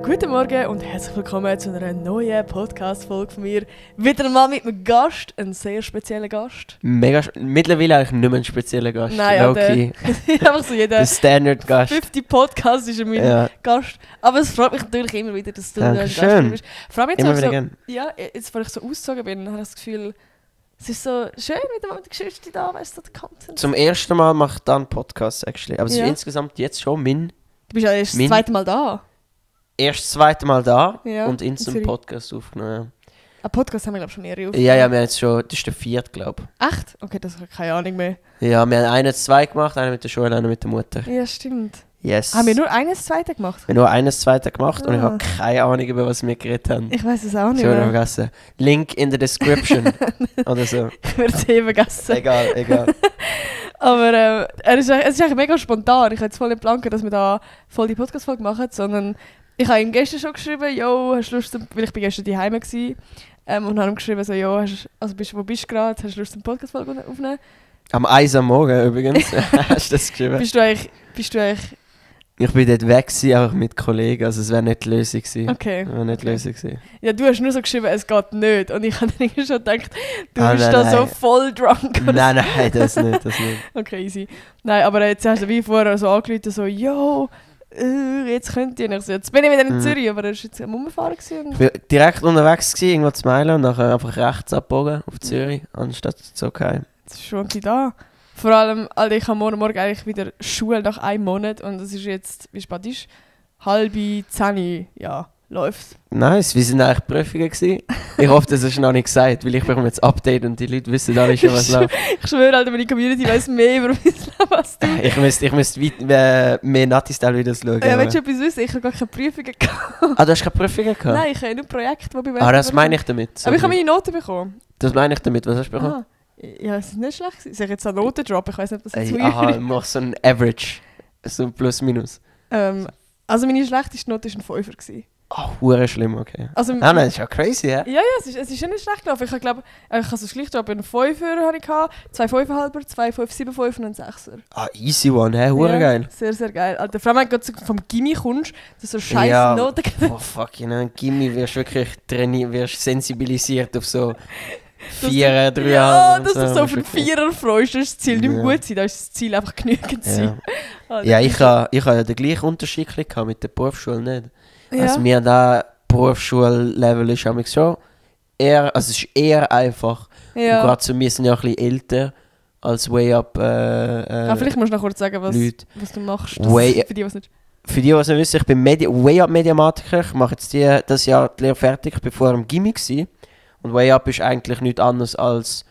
Guten Morgen und herzlich willkommen zu einer neuen Podcast-Folge von mir. Wieder mal mit einem Gast, einem sehr speziellen Gast. Mittlerweile eigentlich nicht mehr ein spezieller Gast. Nein, ja, okay. Einfach so jeder Der Standard-Gast. 50 Podcast ist mein Gast. Aber es freut mich natürlich immer wieder, dass du ein Gast bist. Vor allem jetzt immer wieder so, gerne. ja, jetzt, wo ich so ausgezogen bin, habe ich das Gefühl, es ist so schön, wieder mal mit der Geschichte da, weißt du, der Content. Zum ersten Mal mache ich dann Podcast, actually. Aber es ist insgesamt jetzt schon Du bist ja erst das zweite Mal da. Erst das zweite Mal da Ja, und instant Podcast aufgenommen. Ein Podcast haben wir, glaube ich, schon mehrere aufgenommen. Ja, wir haben jetzt schon, das ist der vierte, glaube ich. Echt? Okay, das habe ich keine Ahnung mehr. Ja, wir haben einen, zwei gemacht, einen mit der Schule, einen mit der Mutter. Ja, stimmt. Yes. Haben wir nur eines, zweite gemacht? Wir haben nur eines, zweite gemacht und ich habe keine Ahnung, über was wir geredet haben. Ich weiß es auch nicht mehr. Vergessen. Link in der Description. Oder so. Ich werde es eh vergessen. Egal. Aber es ist eigentlich mega spontan. Ich habe jetzt voll nicht geplant, dass wir da voll die Podcast-Folge machen, sondern ich habe ihm gestern schon geschrieben, «Jo, hast du Lust?» Weil ich bin gestern daheim war. Und habe ihm geschrieben, so, «Jo, wo bist du gerade? Hast du Lust, eine Podcast-Folge aufzunehmen?» Am 1 am Morgen übrigens. Hast du das geschrieben? Bist du eigentlich... Ich bin dort weg gewesen, auch mit Kollegen, also es wäre nicht die Lösung gewesen. Okay. Wäre nicht die Lösung gewesen. Ja, du hast nur so geschrieben, es geht nicht. Und ich habe dann schon gedacht, du bist da so voll drunk. Nein, das nicht. Okay, easy. Nein, aber jetzt hast du wie vorher so angerufen, so, «Jo, jetzt könnt ihr nicht.» Jetzt bin ich wieder in Zürich, aber er war jetzt am Umfahren. Ich war direkt unterwegs, irgendwo zu Meilen und nachher einfach rechts abgebogen auf Zürich, anstatt zu Zokheim. Jetzt ist schon da. Vor allem, also ich habe morgen eigentlich wieder Schule nach einem Monat und es ist jetzt, wie spät ist? 9:30, ja, läuft's. Nice, wie sind eigentlich Prüfungen gewesen? Ich hoffe, das hast du noch nicht gesagt, weil ich bekomme jetzt Update und die Leute wissen alle schon, was läuft. Ich schwöre, Alter, meine Community weiss mehr über mein Leben als du. Ich müsste mehr Nazi-Style-Videos schauen. Ja, willst du etwas wissen? Ich habe gar keine Prüfungen gehabt. Ah, du hast keine Prüfungen gehabt? Nein, ich habe nur Projekte, die bei mir... Ah, das meine ich damit. Aber ich habe meine Noten bekommen. Das meine ich damit, was hast du bekommen? Aha. Ja, es ist nicht schlecht. Soll ich jetzt eine Note droppen? Ich weiß nicht, ob das jetzt Aha, ich mache so ein Average. So ein Plus-Minus. Also meine schlechteste Note war ein 5er. Hure schlimm, okay. Also, nein, das ist ja crazy, ja? Ja, es ist ja nicht schlecht gelaufen. Ich glaube, ich habe so schlicht einen 5er hatte ich gehabt, 2 5,5er, 2 5,75 und einen 6er. Ah, easy one, hä? Hure geil. Sehr, sehr geil. Alter, vor allem, wenn du vom Gimmi kommst, dass so scheiße Noten gibt. Oh fuck, Gimmi wirst du wirklich wirst sensibilisiert auf so 4, 3 Ja, dass du so auf einen 4er freust, das ist das Ziel nicht mehr gut sein, da ist das Ziel einfach genügend sein. Ja, ich habe ja den gleichen Unterschied gehabt mit der Berufsschule nicht. Ja. Also mir da Berufsschullevel ist schon eher, also es ist eher einfach. Ja. Und gerade so, wir sind ja ein bisschen älter als Way Up vielleicht musst du noch kurz sagen, was du machst, für die, was nicht... Für die, die es nicht wissen, ich bin Way Up Mediamatiker. Ich mache jetzt das Jahr die Lehre fertig. Ich war vorher im Gimmi gewesen. Und Way Up ist eigentlich nichts anderes als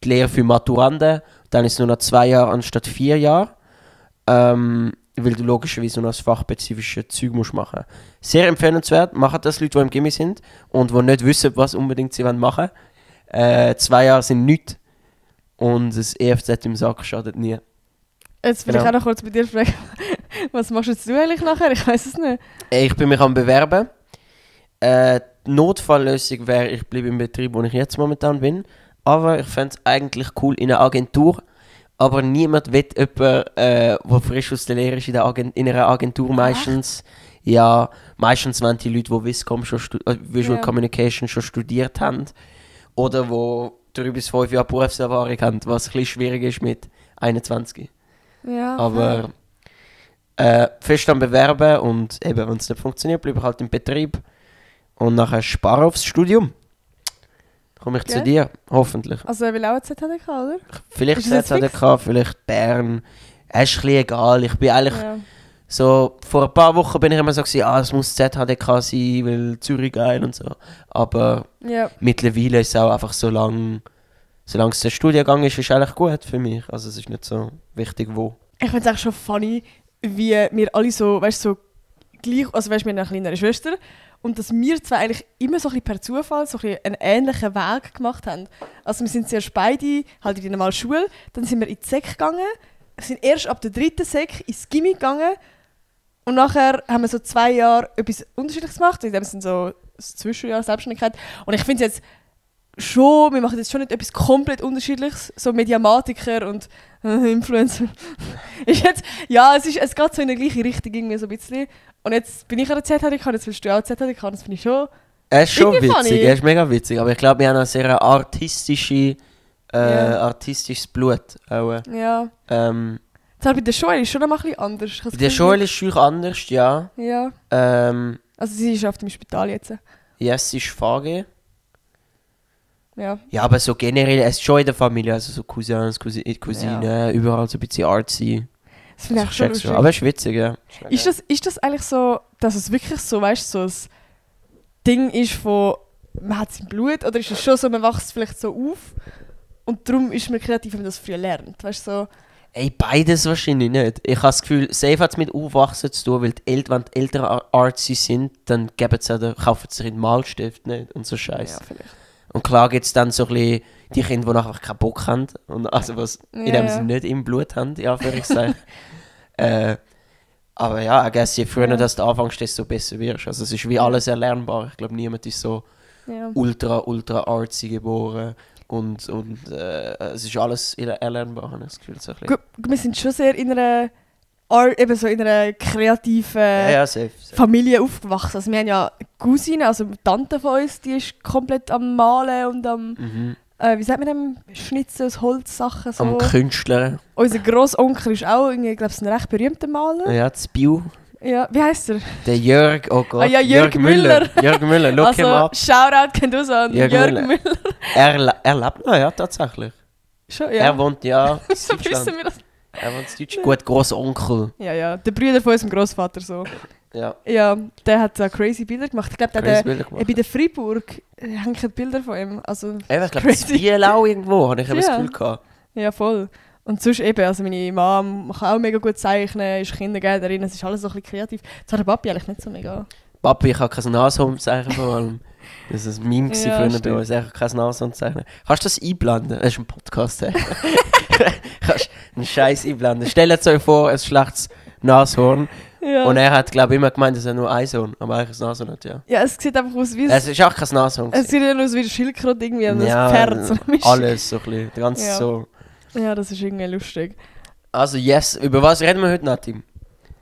die Lehre für Maturanden. Dann ist es nur noch 2 Jahre anstatt 4 Jahre. Weil du logischerweise nur das fachspezifische Zeug machen musst. Sehr empfehlenswert. Machen das Leute, die im Gimmi sind und die nicht wissen, was unbedingt sie machen wollen. 2 Jahre sind nichts. Und das EFZ im Sack schadet nie. Jetzt will ich auch noch kurz bei dir fragen, was machst jetzt du eigentlich nachher? Ich weiß es nicht. Ich bin mich am Bewerben. Die Notfalllösung wäre, ich bleibe im Betrieb, wo ich jetzt momentan bin. Aber ich fände es eigentlich cool in einer Agentur. Aber niemand will jemanden, der frisch aus der Lehre ist in einer Agentur meistens. Ja, meistens wenn die Leute, die Visual Communication schon studiert haben. Oder die 3 bis 5 Jahre Berufserfahrung haben, was ein bisschen schwierig ist mit 21. Ja, aber fest am Bewerben und eben, wenn es nicht funktioniert, bleibe ich halt im Betrieb. Und nachher spare aufs Studium. Komme ich zu dir, hoffentlich. Also er will auch eine ZHDK, oder? Vielleicht ZHDK, vielleicht Bern. Es ist ein bisschen egal. Ich bin eigentlich... Ja. So, vor ein paar Wochen bin ich immer so gewesen, es muss ZHDK sein, weil Zürich geil und so. Aber mittlerweile ist es auch einfach solange es der Studiengang ist, ist eigentlich gut für mich. Also es ist nicht so wichtig, wo. Ich finde es eigentlich schon funny, wie wir alle so, weißt so gleich, also weißt, wir haben eine kleinere Schwester und dass wir zwei eigentlich immer so ein bisschen per Zufall so ein bisschen einen ähnlichen Weg gemacht haben. Also wir sind zuerst beide halt in die normale Schule, dann sind wir in die Sek gegangen, sind erst ab der 3. Sek ins Gimmi gegangen und nachher haben wir so 2 Jahre etwas Unterschiedliches gemacht, in dem sind so das Zwischenjahr Selbstständigkeit und ich finde es jetzt schon, wir machen jetzt schon nicht etwas komplett Unterschiedliches, so Mediamatiker und Influencer. Ja, es geht so in die gleiche Richtung irgendwie so ein bisschen. Und jetzt bin ich an der ZHDK, jetzt willst du auch ZHDK, das finde ich schon... Er ist schon irgendwie witzig, funny. er ist mega witzig. Aber ich glaube, wir haben ein sehr artistisches Blut. Auch. Ja. Jetzt bei der Joel ist schon noch mal ein bisschen anders. Ich habe das Der Gefühl, Joel ist schon anders, ja. Ja. Also sie ist auf dem Spital jetzt. Yes ist VG. Ja. Ja, aber so generell, es ist schon in der Familie, also so Cousins, Cousinen, überall so ein bisschen artsy. Das finde ich Also schon check's lustig. schon. Aber es ist witzig, ja. Ist das eigentlich so, dass es wirklich so, weißt du, so ein Ding ist von, man hat es im Blut, oder ist es schon so, man wächst vielleicht so auf und darum ist man kreativ, wenn man das früh lernt, weißt du, so. Ey, beides wahrscheinlich nicht. Ich habe das Gefühl, safe hat es mit Aufwachsen zu tun, weil wenn die Eltern artsy sind, dann kaufen sie sich einen Malstift nicht und so Scheiße. Ja, vielleicht. Und klar gibt es dann so ein bisschen die Kinder, die einfach keinen Bock haben und also was in dem Ja. Sinne nicht im Blut haben, in Anführungszeichen. Aber ja, ich guess, je früher Ja. dass du anfängst, desto besser wirst. Also es ist wie alles erlernbar. Ich glaube, niemand ist so Ja. ultra artsy geboren und es ist alles erlernbar, habe ich das Gefühl. So ein bisschen. Gut, wir sind schon sehr in einer, eben so in einer kreativen Ja, safe. Familie aufgewachsen. Also wir haben ja Cousine, also eine Tante von uns, die ist komplett am Malen und am, Mhm. wie sagt man dem, Schnitzen aus Holzsachen. So. Am Künstler. Unser Grossonkel ist auch, ich glaube, ein recht berühmter Maler. Ja, das Bio. Ja, wie heißt er? Der Jörg, oh Gott. Ah ja, Jörg Müller. Jörg Müller, look him Also, up. Shoutout kennt du so an Jörg Jörg Müller. Müller. Er lebt noch, ja, tatsächlich. Schon, Er ja. wohnt ja in So wissen Deutschland. wir das. Er wohnt in Deutschland. Gut, Grossonkel. Ja, der Bruder von unserem Grossvater so. Ja, Ja, der hat crazy Bilder gemacht. Ich glaube, crazy der Bilder gemacht. bei der Freiburg hängen Bilder von ihm. Also, Ich glaube, das crazy. Biel auch irgendwo, habe ich eben das Ja. Gefühl gehabt. ja, voll. Und sonst eben, also meine Mom kann auch mega gut zeichnen, ist Kindergärtnerin, es ist alles so ein bisschen kreativ. Das hat der Papi eigentlich nicht so mega. Papi, ich habe kein Nashornzeichen vor allem. Das war ein Meme gewesen Ja, früher bei stimmt. uns. Ich habe kein Nashornzeichen. Kannst du das einblenden? Das ist ein Podcast. Hey. Kannst du einen Scheiß einblenden? Stellt euch vor, ein schlechtes Nashorn. Ja. Und er hat, glaube ich, immer gemeint, dass er nur ein Sohn, aber eigentlich ein Nashorn hat, ja. Ja, es sieht einfach aus wie Es ist auch kein Nashorn. es sieht ja aus wie ein Schildkröte irgendwie und ja, ein Pferd. So eine Mischung. alles so ein bisschen. Der ganze Ja. so. Ja, das ist irgendwie lustig. Also, yes. Über was reden wir heute, Natim?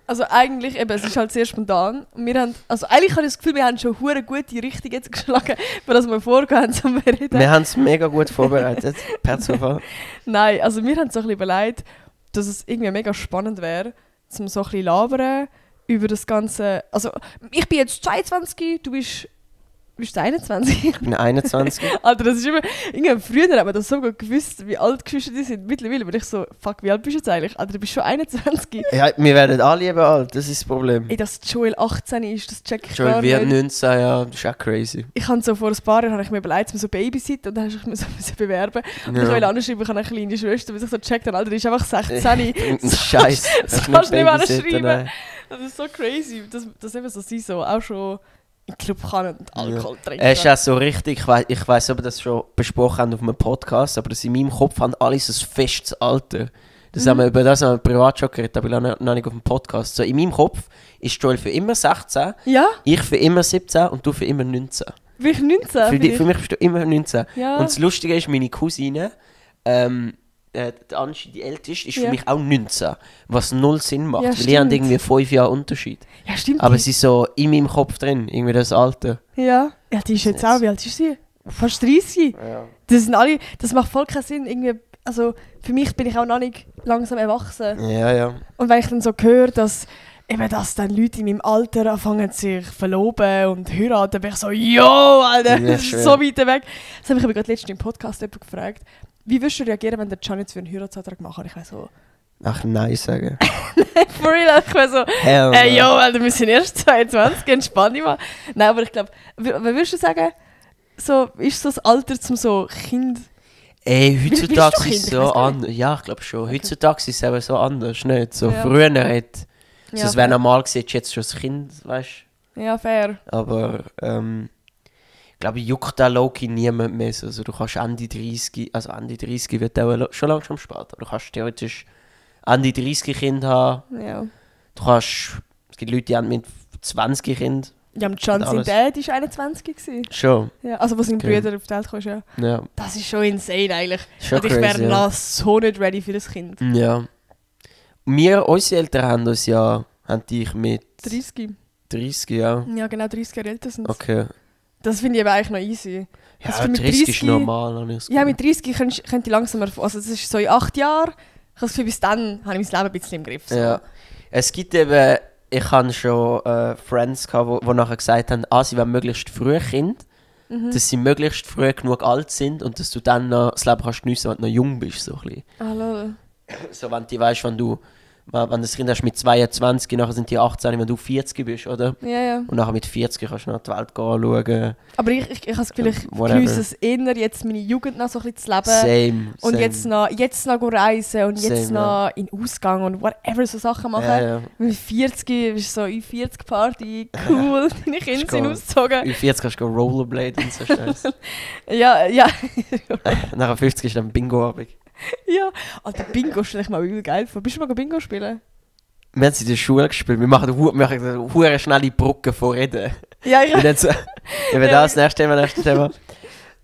Also eigentlich, eben, es ist halt sehr spontan. Und wir haben, also eigentlich habe ich das Gefühl, wir haben schon hure gute Richtung jetzt geschlagen, für das wir vorgehen zum Reden. Wir haben es mega gut vorbereitet, per Zufall. Nein, also wir haben so ein bisschen überlegt, dass es irgendwie mega spannend wäre, zum so ein bisschen labern über das Ganze. Also ich bin jetzt 22, du bist 21. Ich bin 21. Alter, das ist immer, irgendwie früher hat man das so gut gewusst, wie alt Geschwister die sind. Mittlerweile bin ich so, fuck, wie alt bist du jetzt eigentlich? Alter, du bist schon 21. Ja, wir werden alle eben alt, das ist das Problem. Ey, dass Joel 18 ist, das check ich Joel gar wird nicht. 19, ja, das ist auch crazy. Ich habe so vor ein paar Jahren habe ich mir überlegt, so Babysitten und dann habe ich mich so müssen bewerben. Und ich will anschreiben, ich habe eine kleine Schwester, bis ich so checkt habe, Alter, die ist einfach 16. Bringt einen Scheiß. Das kannst du nicht mehr Babysitten, schreiben. nein. Das ist so crazy, dass eben so sie so auch schon in den Club kann und Alkohol trinken. Es ist auch so richtig, ich weiss, ob wir das schon besprochen haben auf einem Podcast, aber das in meinem Kopf haben alle so ein festes Alter. Über das haben wir privat schon geredet, aber noch nicht auf dem Podcast. So, in meinem Kopf ist Joel für immer 16, Ja, ich für immer 17 und du für immer 19. bin ich 19? Für mich bist du immer 19. Ja. Und das Lustige ist, meine Cousine, die Angie, die älteste, ist für Ja. mich auch 19. Was null Sinn macht, Ja, weil die haben stimmt. irgendwie 5 Jahre Unterschied. Ja, stimmt. Aber die, sie ist so in meinem Kopf drin, irgendwie das Alter. ja, die ist jetzt auch, wie alt ist sie? Fast 30. Ja. Das sind alle, das macht voll keinen Sinn. Irgendwie, also für mich bin ich auch noch nicht langsam erwachsen. Ja. Und wenn ich dann so höre, dass dann Leute in meinem Alter anfangen sich verloben und heiraten, bin ich so, yo, Alter, Ja, das ist schön. so weit weg. Das habe ich aber gerade letztens im Podcast jemand gefragt. Wie würdest du reagieren, wenn der Can jetzt für einen Heiratsantrag macht? Und ich war so, Ach, nein sagen. for real, ich war so, Hell yo, no. Alter, wir sind erst 22, entspann dich mal. Nein, aber ich glaube, was würdest du sagen, so, ist so das Alter zum so Kind? Ey, Bist heutzutage du ist es Kind? Ich so weiss gar nicht. anders. Ja, ich glaube schon. Heutzutage ist es eben so anders, nicht? So Ja. früher hat Ja, es wäre normal gewesen, jetzt schon das Kind, weißt Ja, fair. du. Aber ich glaube, juckt da Loki niemand mehr. So. Also du kannst Ende 30, also Ende 30 wird auch schon langsam spät. Aber du kannst theoretisch Ende 30 Kinder haben. Ja. Du kannst, es gibt Leute, die haben mit 20 Kinder. Ja, mit Can, sein alles. Dad war 21 gewesen. Schon, Ja, also wo sein Okay. Bruder auf die Welt kam, ja. ja. Das ist schon insane eigentlich. Schon Und ich wäre crazy, ja. noch so nicht ready für das Kind. Ja. Unsere Eltern haben dich mit 30. 30, ja. Ja, genau, 30 Jahre älter sind sie. Okay. Das finde ich aber eigentlich noch easy. Ja, Also mit 30 ist normal. Habe ich das Ja, Gefühl. mit 30 könnte ich langsamer... Also das ist so in 8 Jahren. Ich habe das Gefühl, bis dann habe ich mein Leben ein bisschen im Griff. So. Ja. Es gibt eben, ich hatte schon Friends, die nachher gesagt haben, sie wollen möglichst früh Kind, dass sie möglichst früh genug alt sind und dass du dann noch das Leben kannst geniessen, wenn du noch jung bist. So, ein bisschen. Ah, lol. So, wenn du weißt, wenn du das Kind hast mit 22, nachher sind die 18, wenn du 40 bist, oder? Ja, ja. Und nachher mit 40 kannst du noch die Welt schauen. Aber ich habe das Gefühl, ich Whatever. genieße es eher, jetzt meine Jugend noch so ein bisschen zu leben. Same. Und jetzt noch go reisen und jetzt Same, noch in Ausgang und whatever so Sachen machen. Ja. Mit 40 ist so in 40 Party, cool, deine Kinder sind ausgezogen. Über 40 kannst du Rollerblade und so Scheiße. Ja. Nachher 50 ist dann Bingo-Abend. Ja. Alter, Bingo stelle ich mal übel geil vor. Bist du mal Bingo spielen? Wir haben es in der Schule gespielt. Wir machen eine schnelle Brücke vor Reden. Ja, ich Das nächste Thema.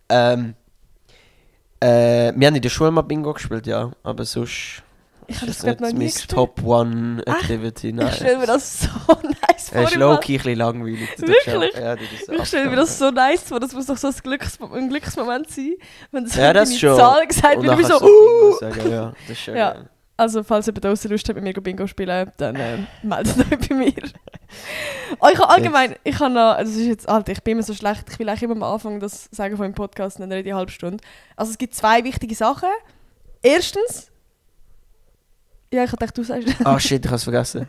Wir haben in der Schule mal Bingo gespielt, ja. Aber sonst Ich habe das ist gerade noch nie mein gespielt. Top One Activity. Ich stelle mir das so nice vor. Es ist im Mann. low-key ein bisschen langweilig. Wirklich? Ja, das ist so Ich stelle mir das so nice vor, das muss doch so ein Glücksmoment sein, wenn so Ja, das deine schon. Zahl gesagt Und wird, dann du bist kannst so, du Bingo sagen, ja. Das ist schon Ja. geil. Also, falls jemand draussen Lust hat, mit mir Bingo spielen, dann meldet euch bei mir. Ich habe allgemein, das ist jetzt, Alter, ich bin immer so schlecht, ich will eigentlich immer am Anfang das sagen von meinem Podcast, nicht eine halbe Stunde. Also es gibt 2 wichtige Sachen. Erstens, ja, ich dachte, du sagst Shit, ich habe es vergessen.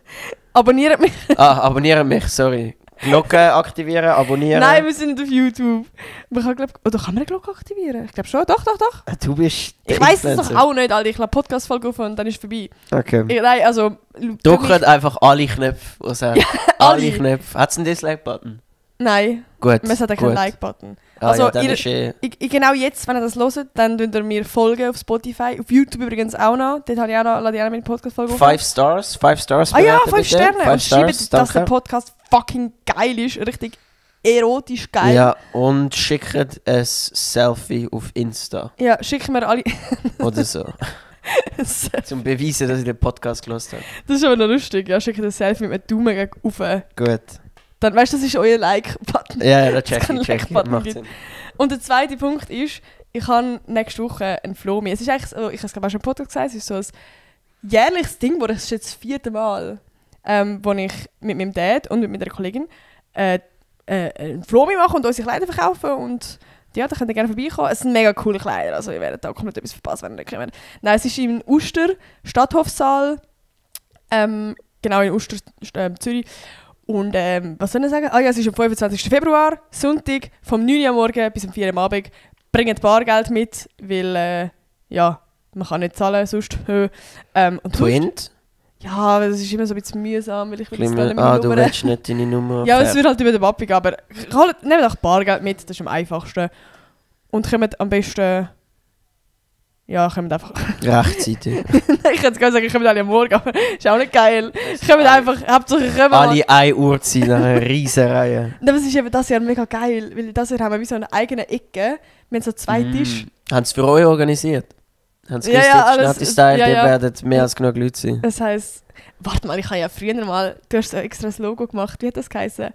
abonniert mich. Abonnieren mich, sorry. Glocke aktivieren, abonnieren. Nein, wir sind auf YouTube. Man kann, oder kann man eine Glocke aktivieren? Ich glaube schon, doch. Du bist der Ich weiss es Influencer. doch auch nicht, Alter. Ich lade Podcast-Folge auf und dann ist es vorbei. Okay. Nein, also... Drückt einfach alle Knöpfe. Also, alle. alle Knöpfe. Hat es einen Dislike-Button? Nein, Gut. man hat keinen gut. Like-Button. Also, Also, dann ihr- ist Genau jetzt, wenn ihr das hört, dann könnt ihr mir folgen auf Spotify. Auf YouTube übrigens auch noch. Dort habe ich auch noch, lade ich auch noch meine Podcast-Folge 5 Stars. 5 Stars. Ah ja, bewerten 5 bitte. Sterne. 5 Und schreibt, Stars, dass der danke. Podcast fucking geil ist. Richtig erotisch geil. Ja, und schickt ein Selfie auf Insta. Ja, schicken wir alle... Oder so. Zum Beweisen, dass ich den Podcast gehört habe. Das ist aber noch lustig. Ja, schickt ein Selfie mit einem Daumen gegen rauf. Gut. Dann weißt du, das ist euer Like-Button. Ja, das Es kann check ich. Like-Button Macht geben. Sinn. Und der zweite Punkt ist, ich habe nächste Woche einen Flomi. Es ist eigentlich so, ich habe es glaube ich auch schon im Podcast gesagt, es ist so ein jährliches Ding, das ist jetzt das 4. Mal, wo ich mit meinem Dad und mit meiner Kollegin einen Flomi mache und unsere Kleider verkaufen und ja, da könnt ihr gerne vorbeikommen. Es sind mega coole Kleider, also ihr werdet da komplett etwas verpassen, wenn ihr nicht kommt. Nein, es ist im Uster, Stadthofsaal, genau in Uster, Zürich. Und was soll ich sagen? Ah ja, es ist am 25. Februar, Sonntag, vom 9 Uhr am Morgen bis um 4 Uhr am Abend. Bringt Bargeld mit, weil ja, man kann nicht zahlen sonst. Und sonst, Twint? ja, das ist immer so ein bisschen mühsam, weil ich will jetzt da nicht Du meine Nummer. willst nicht deine Nummer. Ja, es wird halt über den Papi gehen, aber nehmt auch Bargeld mit, das ist am einfachsten. Und kommt am besten... Ja, kommt einfach... Rechtzeitig. Ich hätte gerade sagen, kommt alle am Morgen, aber ist auch nicht geil. Kommt einfach, hauptsächlich kommen... Alle 1 Uhr sind nach einer riesen Reihe. Aber es ist eben das Jahr mega geil, weil das Jahr haben wir wie so eine eigene Ecke. Wir haben so 2 Tische. Haben sie für euch organisiert? Haben sie Ja, gewusst, ja, jetzt alles- Schnatti-Style, ja, die ja. werden mehr als genug Leute sein. Das heisst, warte mal, ich habe ja früher mal, du hast so extra ein Logo gemacht, wie hat das geheißen?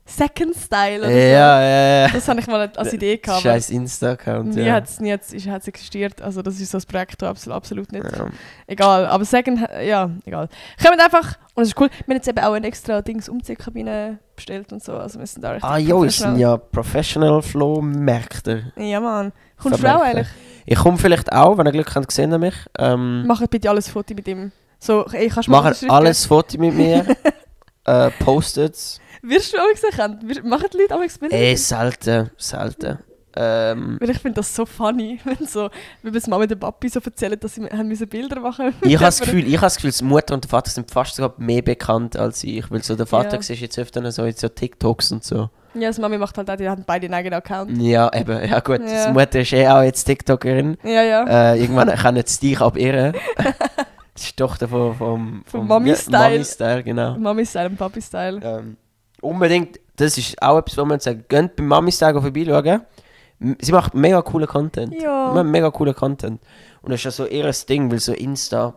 Second Style oder so. Ja. Das habe ich mal als Idee gehabt. aber Scheiß Insta-Account, Nie ja. hat es existiert, also das ist so ein Projekt, das absolut nicht. Ja. Egal, aber Second, ja, egal. Kommt einfach, und es ist cool, wir haben jetzt eben auch eine extra Umziehkabine bestellt und so, also wir sind da richtig Jo, es sind ja Professional-Flow-Märkte. Ja, Mann. Kommst du auch eigentlich? Ich komme vielleicht auch, wenn ihr Glück habt, sehen mich. Macht bitte alles Foto mit ihm. So, ey, kannst du mal Macht Unterschrift alles Foto mit mir. Postet es. geben? Wirst du auch gesehen? Machen die Leute auch Bilder? Selten. Weil ich finde das so funny, wenn so, wie das Mama und der Papi so erzählen, dass sie haben müssen Bilder machen. Ich habe das Gefühl, die Mutter und der Vater sind fast sogar mehr bekannt als ich. Weil so der Vater Ja. siehst jetzt öfter so TikToks und so. Ja, das Mami macht halt auch, die haben beide einen eigenen Account. Ja, eben. Ja gut, Ja. die Mutter ist auch jetzt TikTokerin. Ja. Irgendwann kann jetzt dich abirren. Das ist die Tochter vom Mami-Style. Mami-Style, genau. Mami-Style und Papi-Style. Unbedingt, das ist auch etwas, was man sagen gönnt beim Mami-Style vorbeischauen. Sie macht mega coolen Content. Ja. Mega coolen Content. Und das ist ja so eher ein Ding, weil so Insta,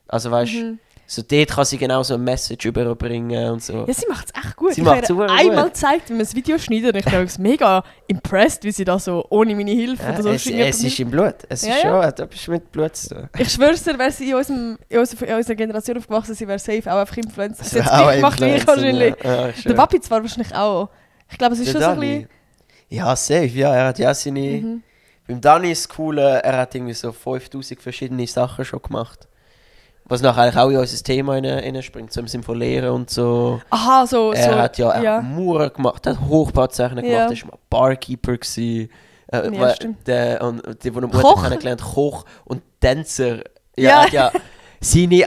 also weißt du, So dort kann sie genau so eine Message überbringen und so. Ja, sie macht es echt gut. Sie Ich macht's habe ihr super gut. einmal gezeigt, wie man das Video schneidet und ich bin mega impressed, wie sie da so ohne meine Hilfe oder so Es ist im Blut. Es ist schon, hat etwas mit Blut zu tun. Ich schwör's dir, wäre sie in unserer Generation aufgewachsen, sie wäre safe auch einfach Influencer. Sie hat auch es gleich gemacht wie ich Influencer, wahrscheinlich. Ja, Der Papi zwar wahrscheinlich auch. Ich glaube, es ist Der schon so ein Dani. bisschen... Ja, safe, ja. Er hat ja seine... Beim Dani ist das Coole, er hat irgendwie so 5000 verschiedene Sachen schon gemacht. Was nachher eigentlich auch in unser Thema reinspringt, so im Sinne von Lehren und so. Aha, so... Er hat ja ja. Mauern gemacht, er hat Hochbauzeichner gemacht, Ja. er war mal Barkeeper gewesen. Ja, stimmt. Und die, die Koch. kennengelernt, Koch und Tänzer. Ja. Er hat ja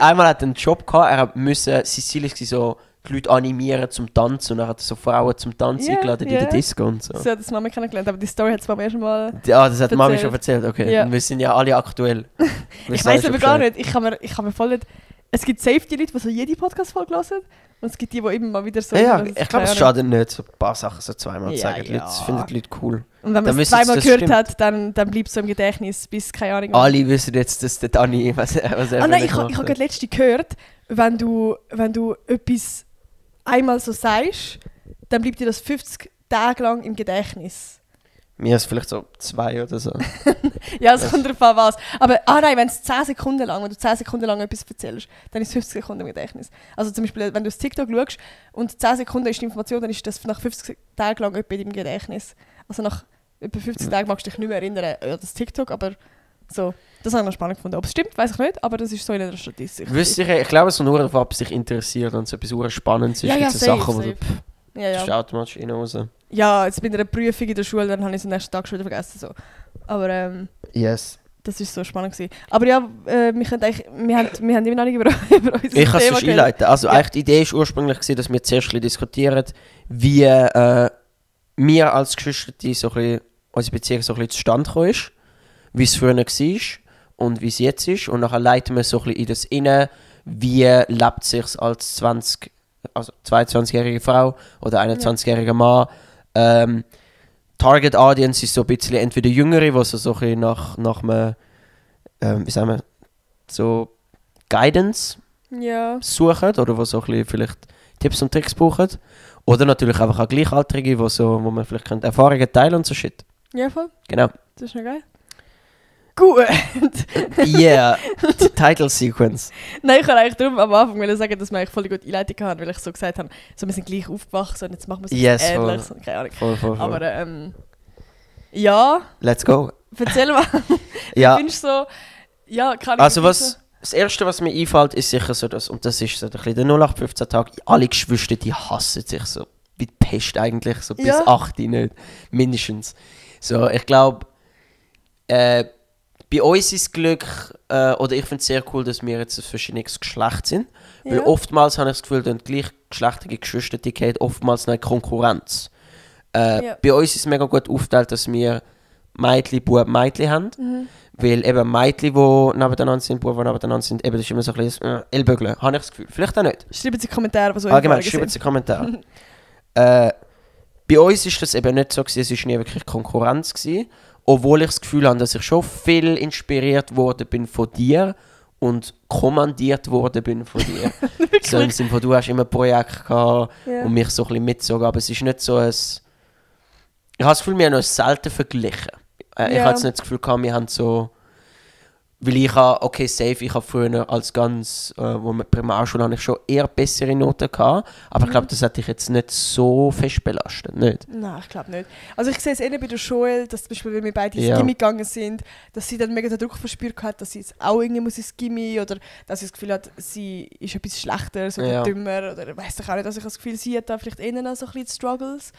einmal hat er einen Job gehabt, er musste, sein Ziel war so, die Leute animieren zum Tanzen und er hat so Frauen zum Tanzen Ja, eingeladen in ja. der Disco und so. Sie hat das Mama kennengelernt, aber die Story hat es beim ersten Mal... Ja, das hat Mami Erzählt. schon erzählt, okay. Ja. Wir sind ja alle aktuell. Ich weiß aber gar nicht, ich kann mir voll nicht... Es gibt safe die Leute, die so jede Podcast-Folge hören und es gibt die immer mal wieder so... Ja, das- ich glaube, es keine Ahnung. schadet nicht, so ein paar Sachen so zweimal zu Ja, sagen. Die ja. Leute, das finden die Leute cool. Und wenn Dann man es wissen sie, zweimal das gehört stimmt. hat, dann bleibt es so im Gedächtnis bis, keine Ahnung... Alle wissen jetzt, dass der Dani, was er nein, ich gemacht habe hat. gerade letzte gehört, wenn du etwas einmal so sagst, dann bleibt dir das 50 Tage lang im Gedächtnis. Mir ist vielleicht so 2 oder so. Ja, es kommt darauf an, was. Aber, nein, wenn es 10 Sekunden lang, wenn du 10 Sekunden lang etwas erzählst, dann ist es 50 Sekunden im Gedächtnis. Also zum Beispiel, wenn du das TikTok schaust und 10 Sekunden ist die Information, dann ist das nach 50 Tagen lang etwa im Gedächtnis. Also nach etwa 50 Tagen magst du dich nicht mehr erinnern an das TikTok, aber so. Das habe ich noch spannend gefunden. Ob es stimmt, weiß ich nicht, aber das ist so in einer Statistik. Ich glaube, es ist nur darauf, ob es sich interessiert und so etwas Spannendes ist. Ja, ja, Gibt so safe, Sachen, wo du safe. das Ja, ist ja. automatisch rein raus. Ja, jetzt bei einer Prüfung in der Schule, dann habe ich es am nächsten Tag schon wieder vergessen. So. Aber Yes. das war so spannend gewesen. Aber ja, wir haben immer noch nicht über unser Ich kann es Thema sonst geredet. einleiten. Also Ja. eigentlich die Idee war ursprünglich, dass wir zuerst ein bisschen diskutieren, wie wir als Geschwister so ein bisschen, unsere Beziehung so ein bisschen zustande gekommen ist, wie es früher war und wie es jetzt ist. Und nachher leiten wir so ein bisschen in das rein, wie lebt es sich als 22-jährige Frau oder 21-jähriger Mann. Target Audience ist so ein bisschen entweder Jüngere, die so ein bisschen nach einem, wie sagen wir, so Guidance Ja. suchen oder die so ein bisschen vielleicht Tipps und Tricks brauchen. Oder natürlich einfach auch Gleichaltrige, wo man vielleicht Erfahrungen teilen und so shit. Ja, voll. Genau. Das ist noch geil. Gut. Yeah, die Title Sequence. Nein, ich wollte eigentlich darum am Anfang sagen, dass wir eigentlich voll die gute Einleitung hatten, weil ich so gesagt habe, so, wir sind gleich aufgewachsen und jetzt machen wir es Yes, ähnlich. voll. Keine Ahnung. Voll. Aber ja, Let's go. erzähl mal. Ja, Wie findest du so... Ja, kann ich also das Erste, was mir einfällt, ist sicher so das, und das ist so ein bisschen der 0815-Tag, alle Geschwister, die hassen sich so wie die Pest eigentlich, so bis Ja. 8 nicht, mindestens. So, ich glaube, bei uns ist Glück, oder ich finde es sehr cool, dass wir jetzt ein verschiedenes Geschlecht sind, weil Ja. oftmals habe ich das Gefühl, dass gleichgeschlechtliche Geschwister, die gehen oftmals eine Konkurrenz. Ja. Bei uns ist es mega gut aufgeteilt, dass wir Mädchen, Bub, Mädchen haben. Mhm. Weil eben Mädchen, die nebeneinander sind, Buben, die nebeneinander sind, eben das ist immer so ein bisschen Ellbögeln, habe ich das Gefühl. Vielleicht auch nicht. Schreiben Sie Kommentare, was eure Allgemein, Erfahrungen schreibt es sind. in die Kommentare. Bei uns ist das eben nicht so gewesen, es war nie wirklich Konkurrenz gewesen, obwohl ich das Gefühl habe, dass ich schon viel inspiriert worden bin von dir und kommandiert worden bin von dir. So im Sinne von, du hast immer ein Projekt gehabt Ja. und mich so ein bisschen mitgezogen, aber es ist nicht so ein... Ich habe das Gefühl, wir haben uns selten verglichen. Ich Ja. habe jetzt nicht das Gefühl gehabt, wir haben so... Weil ich habe, okay, safe, ich habe früher als ganz, wo wir Primarschule habe ich schon eher bessere Noten gehabt, aber ich glaube, das hat dich jetzt nicht so fest belastet, nicht? Nein, ich glaube nicht. Also ich sehe es eher bei der Joel, dass zum Beispiel, wenn wir beide ins Ja. Gimmi gegangen sind, dass sie dann mega den Druck verspürt hat, dass sie jetzt auch irgendwie muss ins Gimmi oder dass sie das Gefühl hat, sie ist etwas schlechter oder Ja. dümmer oder weiss ich auch nicht, dass ich das Gefühl, sie hat da vielleicht eher noch so ein bisschen die Struggles.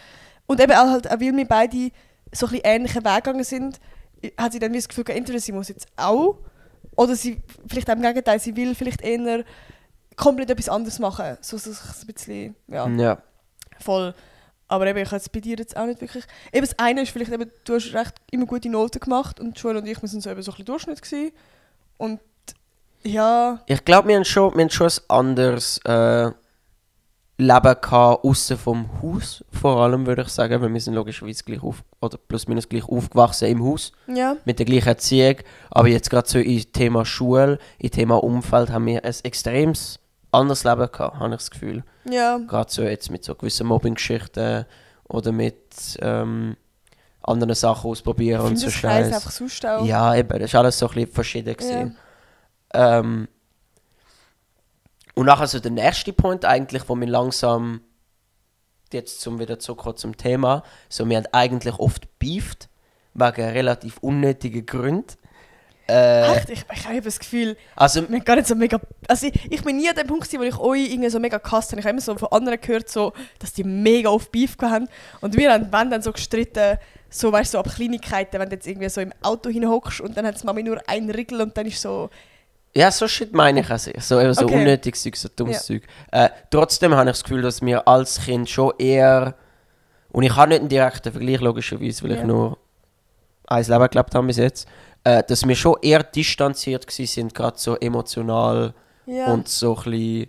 Und eben auch, halt, auch weil wir beide so ein bisschen ähnlichen Weg gegangen sind, hat sie dann wie das Gefühl, entweder sie muss jetzt auch oder sie, vielleicht auch im Gegenteil, sie will vielleicht eher komplett etwas anderes machen. So ein bisschen, ja. Ja. Voll. Aber eben, ich habe es bei dir jetzt auch nicht wirklich... Eben das eine ist vielleicht eben, du hast recht immer gute Noten gemacht und Joel und ich, wir sind so eben so ein bisschen Durchschnitt gewesen. Und ja... Ich glaube, wir haben schon ein anderes Leben gehabt, aussen vom Haus, vor allem, würde ich sagen, weil wir sind logischerweise gleich oder plus minus gleich aufgewachsen im Haus, Ja. mit der gleichen Erziehung, aber jetzt gerade so im Thema Schule, im Thema Umfeld haben wir ein extremes anderes Leben gehabt, habe ich das Gefühl. Ja. Gerade so jetzt mit so gewissen Mobbing-Geschichten oder mit anderen Sachen ausprobieren und so Scheiß. Einfach sonst auch. Ja, eben, das war alles so ein bisschen verschieden gewesen. Und nachher so der nächste Punkt eigentlich, wo wir langsam, jetzt wieder zurückkommen zum Thema, so wir haben eigentlich oft beeft, wegen relativ unnötigen Gründen. Echt? Ich habe das Gefühl, Also, wir haben gar nicht so mega... Also ich bin nie an dem Punkt gewesen, wo ich euch irgendwie so mega gehasst habe. Ich habe immer so von anderen gehört, so, dass die mega oft Beef haben. Und wir haben wenn dann so gestritten, so, weißt du, so ab Kleinigkeiten, wenn du jetzt irgendwie so im Auto hinhockst und dann hat die Mami nur einen Riegel und dann ist so... ja, so Shit meine ich also. So, eben so Okay. unnötiges Zeug, so dummes Zeug. Trotzdem habe ich das Gefühl, dass wir als Kind schon eher... Und ich habe nicht einen direkten Vergleich, logischerweise, weil ich nur ein Leben gelebt habe bis jetzt. Dass wir schon eher distanziert waren, gerade so emotional und so ein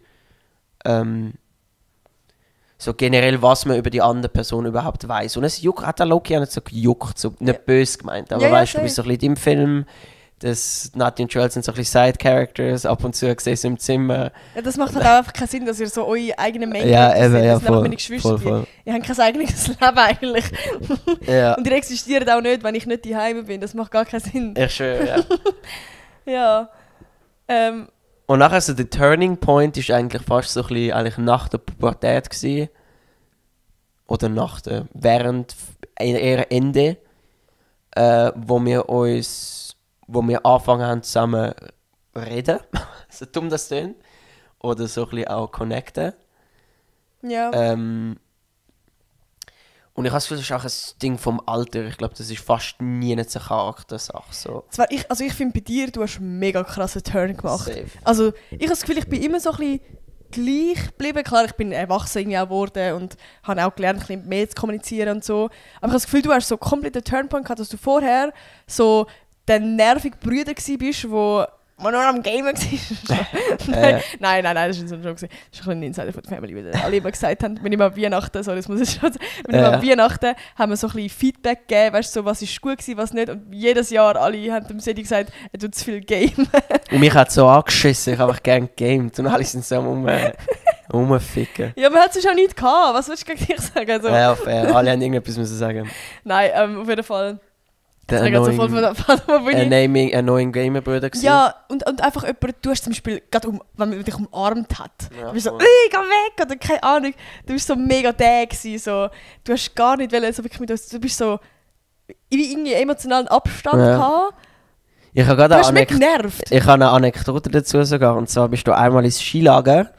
bisschen... so generell, was man über die andere Person überhaupt weiß. Und es hat der Loki auch nicht so gejuckt, so nicht böse gemeint. Aber weißt du, du bist so ein bisschen im Film... Das Nati und Joel sind so ein bisschen Side-Characters, ab und zu gesehen im Zimmer. Ja, das macht halt auch einfach keinen Sinn, dass ihr so eure eigenen Main Ja, eben, seid. ja, Das sind einfach voll, meine Geschwister. voll. Ihr habt kein eigenes Leben eigentlich. Ja. Und ihr existiert auch nicht, wenn ich nicht daheim bin. Das macht gar keinen Sinn. Ich schwöre, ja. Ja. Und nachher so der Turning Point ist eigentlich fast so ein bisschen eigentlich nach der Pubertät gewesen. Oder während eher Ende, wo wir angefangen haben zusammen reden, so dumm das tönt, oder so ein bisschen auch connecten. Ja. Und ich habe das Gefühl, das ist auch ein Ding vom Alter. Ich glaube, das ist fast nie eine Charaktersache. So. Zwar ich finde bei dir, du hast einen mega krassen Turn gemacht. Safe. Also ich habe das Gefühl, ich bin immer so ein bisschen gleich geblieben. Klar, ich bin erwachsen irgendwie auch geworden und habe auch gelernt, ein bisschen mehr zu kommunizieren und so. Aber ich habe das Gefühl, du hast so komplett den Turnpoint gehabt, dass du vorher so der nervige Brüder gsi bist, wo nur am Gamen war. Nein, das war schon gewesen. Das ist ein Insider von der Family, weil alle immer gesagt haben, wenn ich mal Weihnachten, sorry, das muss ich schon sagen, wenn ich mal Weihnachten, haben wir so ein bisschen Feedback gegeben, weißt du, so, was ist gut gewesen, was nicht. Und jedes Jahr alle haben dem Sedi gesagt, er tut zu viel Game. Und mich hat so angeschissen, ich habe einfach gerne gegamed und alle sind so rumficken. Ja, man hat sonst auch nichts gehabt, was willst du gegen dich sagen? Also, Ja, fair. Alle haben irgendetwas müssen sagen. nein, auf jeden Fall. Der Das so voll von der annoying Gamer-Brüder gewesen. Ja, und einfach jemand, du hast zum Beispiel, gerade wenn man dich umarmt hat, Ja, du bist so, voll. geh weg, oder keine Ahnung, du bist so mega der gewesen, so, du hast gar nicht wollen, so wirklich mit uns, du bist so, wie irgendwie emotionalen Abstand gehabt, Ich habe du gerade hast mich genervt. Ich habe eine Anekdote dazu sogar. Und zwar bist du einmal ins Skilager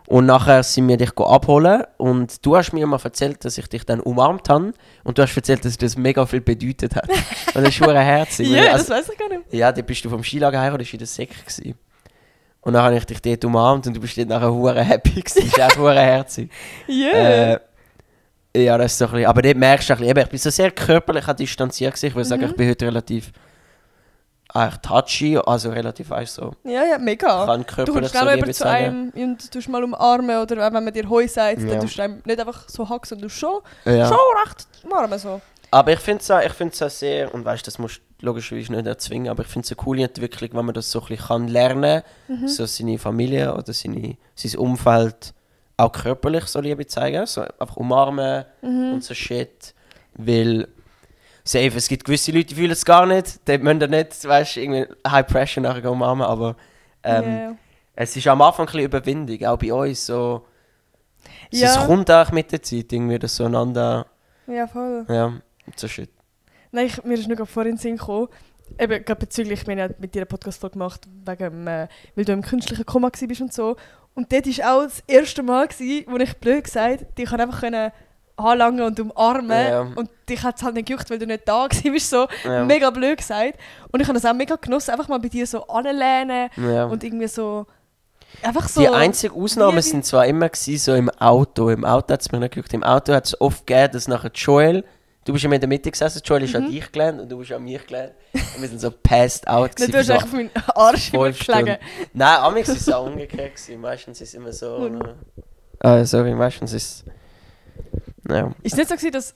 und nachher sind wir dich abholen und du hast mir mal erzählt, dass ich dich dann umarmt habe und du hast erzählt, dass das mega viel bedeutet hat. Und das ist verdammt herzig. Ja, weil, das weiß ich gar nicht. ja, dann bist du vom Skilager her oder bist du in der Sek gewesen. Und dann habe ich dich dort umarmt und du bist dort nachher verdammt happy gewesen. Das ist auch verdammt herzig. Ja. Ja, das ist so ein bisschen, aber dort merkst du ein bisschen, eben, ich bin so sehr körperlich distanziert gewesen. Ich würde sagen, ich bin heute relativ touchy, also relativ, weißt du, so. Ja, mega. Kann Du körperlich kommst so schnell Liebe über zu zeigen. einem und tust mal umarmen oder auch wenn man dir Hoi sagt, Ja. dann tust du einem nicht einfach so hacken, sondern du schon Ja. recht umarmen so. Aber ich finde es auch sehr, und weißt, das musst du logischerweise nicht erzwingen, aber ich finde es eine coole Entwicklung, wenn man das so ein bisschen kann lernen kann, so seine Familie oder sein Umfeld auch körperlich so Liebe zeigen, so einfach umarmen und so Shit, weil safe, es gibt gewisse Leute, die fühlen es gar nicht, die müssen dann nicht, weißt, irgendwie High Pressure nachher umarmen, aber Ja. es ist am Anfang ein bisschen Überwindung, auch bei uns so, Ja. es kommt auch mit der Zeit irgendwie, dass so einander, Ja, voll. ja, so Shit. Nein, mir ist nur gerade vorhin in den Sinn gekommen, eben gerade bezüglich, wir haben ja mit dir eine Podcast-Folge gemacht, wegen, weil du im künstlichen Koma warst und so. Und dort war auch das erste Mal, wo ich blöd gesagt dich einfach anlangen und umarmen. Ja. Und dich hat es halt nicht gejuckt, weil du nicht da warst. So Ja. mega blöd gesagt. Und ich habe das auch mega genossen, einfach mal bei dir so anlehnen Ja. und irgendwie so... Einfach so... Die einzigen Ausnahmen Liebe. sind zwar immer gewesen, so im Auto. Im Auto hat es mir nicht gejuckt. Im Auto hat es oft gegeben, dass nachher Joel, du bist ja in der Mitte gesessen, Joel ist an dich gelehnt und du bist an mich gelehnt. Und wir sind so passed out Nein, gewesen. du hast für einfach auf meinen Arsch 5 übergeschlagen. Stunden. Nein, amigs ist es auch umgekehrt gewesen. Meistens ist es immer so... sorry, meistens ist es... Ja. Ist es nicht so gewesen,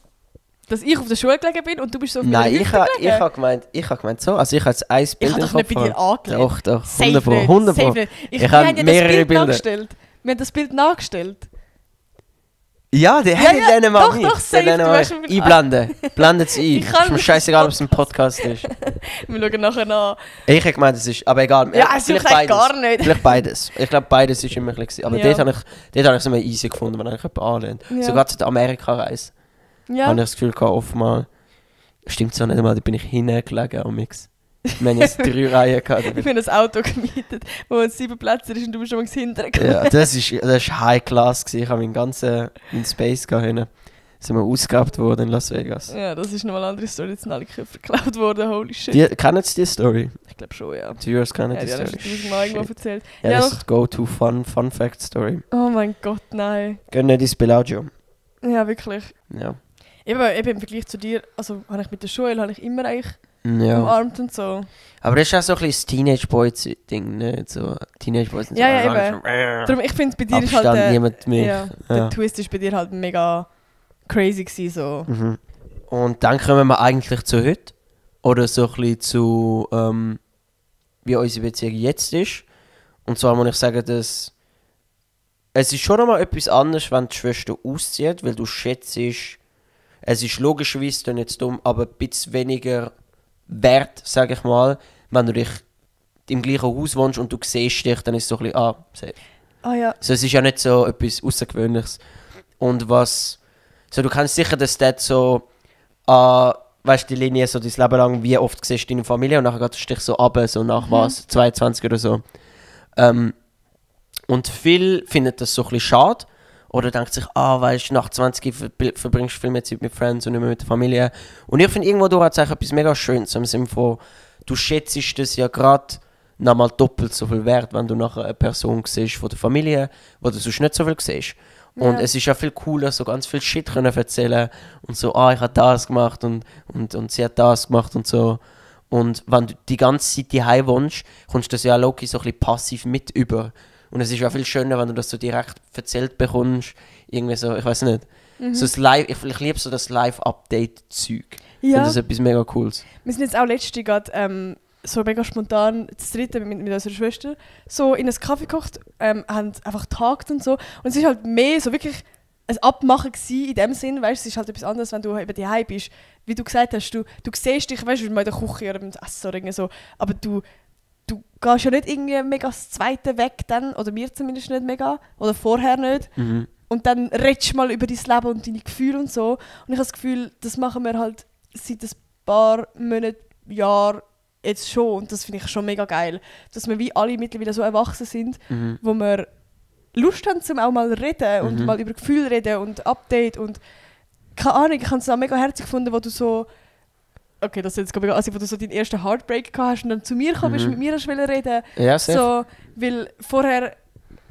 dass ich auf der Schule gelegen bin und du bist so auf Nein, meiner ich Hüfte habe gelegen? gemeint so. Also ich habe jetzt ein Ich Bild habe im doch nicht Kopf. bei dir angelegt. Doch, Safe 100 Pro, nicht, 100 safe Pro. nicht. Ich wir habe haben ja mehrere das Bild Bilder. nachgestellt. Wir haben das Bild nachgestellt. Ja, der hätte ja, den mal doch, nicht. doch, safe, Den du mal weißt, wie viel- einblenden. Blendet es ein. Ich kann Ist mir das scheißegal, ob es ein Podcast ist. Wir schauen nachher nach. Ich hätte gemeint, es ist, aber egal. Ja, es ist eigentlich gar nicht. Vielleicht beides. Ich glaube, beides ist immer ein bisschen. Aber Ja. dort habe ich es immer easy gefunden, wenn ich jemanden anlehnt. Ja. Sogar zu der Amerika-Reise Ja. habe ich das Gefühl gehabt, oftmals. Stimmt so nicht einmal, da bin ich hingelegen am Mix. Wir haben jetzt 3 Reihen gehabt. Ich habe ein Auto gemietet, wo es 7 Plätze ist und du bist schon mal hinten. Ja, das ist High Class gewesen. Ich habe meinen Space gehabt. Sind wir ausgegrabt worden in Las Vegas. Ja, das ist nochmal eine andere Story. Jetzt sind alle Köpfe geklaut worden, holy shit. Kennen Sie die Story? Ich glaube schon, ja. Die Viewers kennen Ja, die die haben Story. schon 1000-mal irgendwo Shit. erzählt. Ja, Ja, das doch. ist die Go-To Fun Fact Story. Oh mein Gott, nein. Gehen nicht ins Bellagio. Ja, wirklich. Ja. Eben im Vergleich zu dir, also habe ich mit der Schule habe ich immer eigentlich Ja. umarmt und so. Aber das ist auch so ein bisschen das Teenage-Boy-Ding, ne? So, Teenage-Boys sind Ja, so ja, langsam, Darum, ich finde, bei dir ist Abstand, halt niemand mich. ja, der Twist ist bei dir halt mega crazy gewesen, so. Mhm. Und dann kommen wir eigentlich zu heute. Oder so ein bisschen zu, wie unsere Beziehung jetzt ist. Und zwar muss ich sagen, dass es ist schon einmal etwas anderes, wenn die Schwester auszieht, weil du schätzt, es ist logischerweise dann jetzt dumm, aber ein bisschen weniger wert, sage ich mal, wenn du dich im gleichen Haus wohnst und du siehst dich, dann ist es so ein bisschen, safe. Ah ja. So, es ist ja nicht so etwas Außergewöhnliches. Und was, so du kennst sicher das Dad so, weißt du, die Linie so dein Leben lang, wie oft siehst du deine Familie und nachher geht es dich so ab, so nach was, 22 oder so. Und viele finden das so ein bisschen schade. Oder denkt sich, weißt du, nach 20 verbringst du viel mehr Zeit mit Friends und nicht mehr mit der Familie. Und ich finde, irgendwo hat es eigentlich etwas mega Schönes. Im Sinne von, du schätzt das ja gerade nochmal doppelt so viel wert, wenn du nachher eine Person siehst von der Familie, wo du sonst nicht so viel siehst. Und Ja. es ist ja viel cooler, so ganz viel Shit können erzählen und so, ich habe das gemacht und sie hat das gemacht und so. Und wenn du die ganze Zeit daheim wohnst, kommst du das ja logisch so ein bisschen passiv mit über. Und es ist ja viel schöner, wenn du das so direkt erzählt bekommst. Irgendwie so, ich weiß nicht. So das Live, ich liebe so das Live-Update-Zeug. Ich Ja. finde das etwas mega Cooles. Wir sind jetzt auch letztens gerade so mega spontan das dritte mit unserer Schwester so in einen Kaffee gekocht, haben einfach getagt und so. Und es ist halt mehr so wirklich ein Abmachen gewesen, in dem Sinn, weißt, es ist halt etwas anderes, wenn du eben daheim bist. Wie du gesagt hast, du siehst dich, weißt du, mal in der Küche oder beim Essen oder irgendwie so, aber du gehst ja nicht irgendwie mega das Zweite weg dann, oder wir zumindest nicht mega, oder vorher nicht. Mhm. Und dann redest du mal über dein Leben und deine Gefühle und so. Und ich habe das Gefühl, das machen wir halt seit ein paar Monaten, Jahren jetzt schon. Und das finde ich schon mega geil. Dass wir wie alle mittlerweile so erwachsen sind, wo wir Lust haben, zum auch mal reden und mal über Gefühle reden und Update und keine Ahnung, ich habe es auch mega herzig gefunden, wo du so okay, das ist jetzt mega, also wo du so deinen ersten Heartbreak gehabt hast und dann zu mir gekommen bist, mit mir hast wollen reden. Ja, safe. So, weil vorher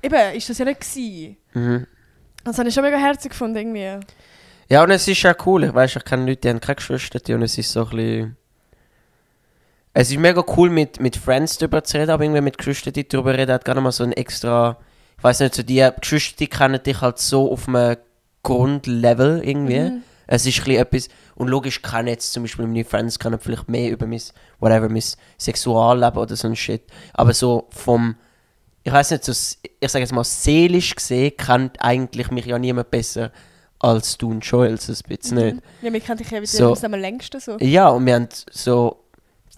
eben ist das ja nicht gewesen. Das habe ich schon mega herzig gefunden irgendwie. Ja, und es ist ja cool. Ich weiss, ich kenne Leute, die haben keine Geschwister und es ist so ein bisschen... Es ist mega cool, mit Friends darüber zu reden, aber irgendwie mit Geschwistern darüber reden, hat gar nicht mal so ein extra... Ich weiss nicht, so die Geschwister, die kennen dich halt so auf einem Grundlevel irgendwie. Es ist ein bisschen etwas... Und logisch kann jetzt zum Beispiel meine Friends kennen vielleicht mehr über mein Sexualleben oder so ein Shit. Aber so vom... Ich weiss nicht, so, ich sage jetzt mal, seelisch gesehen kennt eigentlich mich ja niemand besser als du und Joel, so ein bisschen nicht. Ja, wir kennen dich ja So. am längsten so. Ja, und wir haben so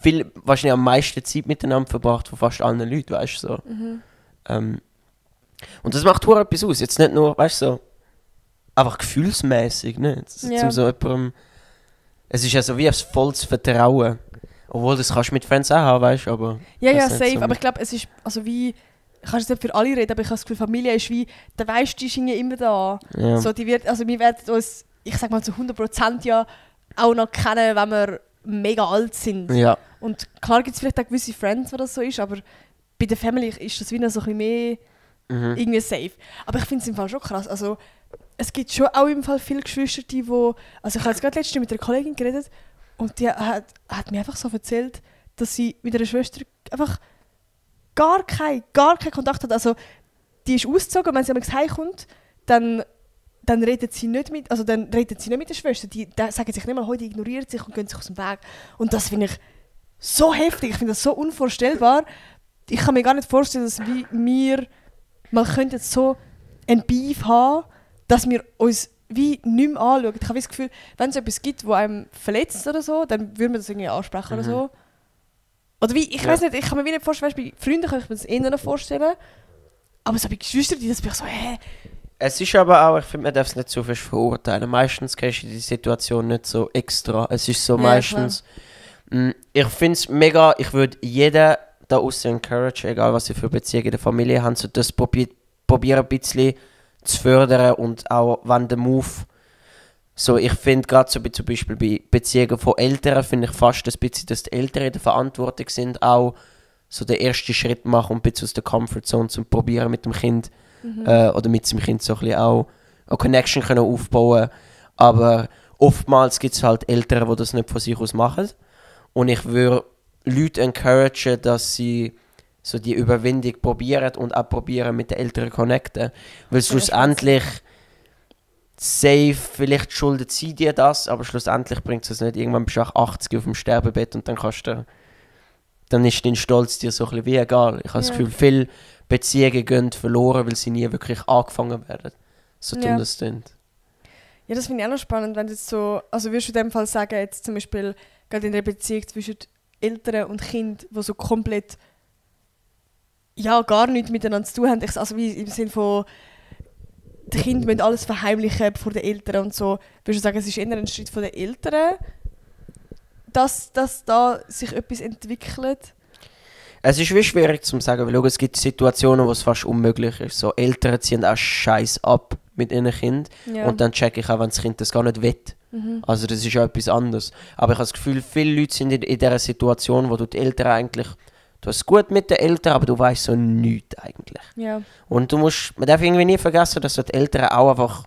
viel, wahrscheinlich am meisten Zeit miteinander verbracht von fast allen Leuten, weißt du, so. Und das macht auch etwas aus, jetzt nicht nur, weißt du, so, einfach gefühlsmäßig, ne? Ja. So jemandem, es ist ja so wie ein volles Vertrauen. Obwohl, das kannst du mit Friends auch haben, weißt du, aber... Ja, ja, weiss nicht, safe. so Aber ich glaube, es ist, also wie, ich kann jetzt nicht für alle reden, aber ich habe das Gefühl, Familie ist wie, der weisst, die ist irgendwie immer da. Ja. So, die wird, also wir werden uns, ich sag mal zu 100% ja auch noch kennen, wenn wir mega alt sind. Ja. Und klar gibt es vielleicht auch gewisse Friends, wo das so ist, aber bei der Family ist das wie noch so ein bisschen mehr irgendwie safe. Aber ich finde es im Fall schon krass. Also, es gibt schon auch im Fall viele Geschwister, die also ich habe jetzt gerade letztens mit einer Kollegin geredet und die hat mir einfach so erzählt, dass sie mit einer Schwester einfach gar keinen Kontakt hat. Also, die ist ausgezogen und wenn sie einmal heimkommt, dann redet sie nicht mit, also dann redet sie nicht mit der Schwester. Die sagen sich nicht mal, heute ignoriert sich und gehen sich aus dem Weg. Und das finde ich so heftig, ich finde das so unvorstellbar. Ich kann mir gar nicht vorstellen, dass wir man könnte jetzt so ein Beef haben, dass wir uns wie nicht mehr anschauen. Ich habe das Gefühl, wenn es etwas gibt, das einem verletzt oder so, dann würde man das irgendwie ansprechen oder so. Oder wie, ich weiß nicht, ich kann mir wie nicht vorstellen, bei Freunden kann ich mir das eher noch vorstellen, aber so bei Geschwistern, das bin ich so, Es ist aber auch, ich finde, man darf es nicht so fest verurteilen. Meistens kennst du die Situation nicht so extra. Es ist so meistens... Ich finde es mega, ich würde jeden da außen encouragen, egal was sie für Beziehungen in der Familie haben, so das probieren ein bisschen zu fördern und auch wenn der Move... So, ich finde gerade so zum Beispiel bei Beziehungen von Eltern, finde ich fast ein bisschen, dass die Eltern in der Verantwortung sind, auch so den ersten Schritt machen und ein bisschen aus der Comfortzone zu probieren mit dem Kind oder mit dem Kind so ein bisschen auch eine Connection können aufbauen. Aber oftmals gibt es halt Eltern, die das nicht von sich aus machen. Und ich würde Leute encouragen, dass sie so die Überwindung probieren und auch probieren mit den Eltern zu connecten. Weil schlussendlich safe, vielleicht schuldet sie dir das, aber schlussendlich bringt es nicht. Irgendwann bist du auch 80 auf dem Sterbebett und dann ist dein Stolz dir so ein bisschen wie egal. Ich habe das Gefühl, viele Beziehungen gehen verloren, weil sie nie wirklich angefangen werden. So dumm das klingt. Ja, das finde ich auch noch spannend, wenn du jetzt so, also würdest du in dem Fall sagen, jetzt zum Beispiel gerade in einer Beziehung zwischen Eltern und Kind, wo so komplett gar nichts miteinander zu tun haben, also wie im Sinne von die Kinder müssen alles verheimlichen vor den Eltern und so. Würdest du sagen, es ist eher ein Schritt von den Eltern, dass da sich etwas entwickelt? Es ist wie schwierig zu sagen, weil es gibt Situationen, wo es fast unmöglich ist. So, Eltern ziehen auch Scheiß ab mit ihren Kindern und dann checke ich auch, wenn das Kind das gar nicht will. Also das ist ja etwas anderes. Aber ich habe das Gefühl, viele Leute sind in dieser Situation, wo du die Eltern eigentlich... Du hast es gut mit den Eltern, aber du weißt so nichts eigentlich. Ja. Und man darf irgendwie nie vergessen, dass so die Eltern auch einfach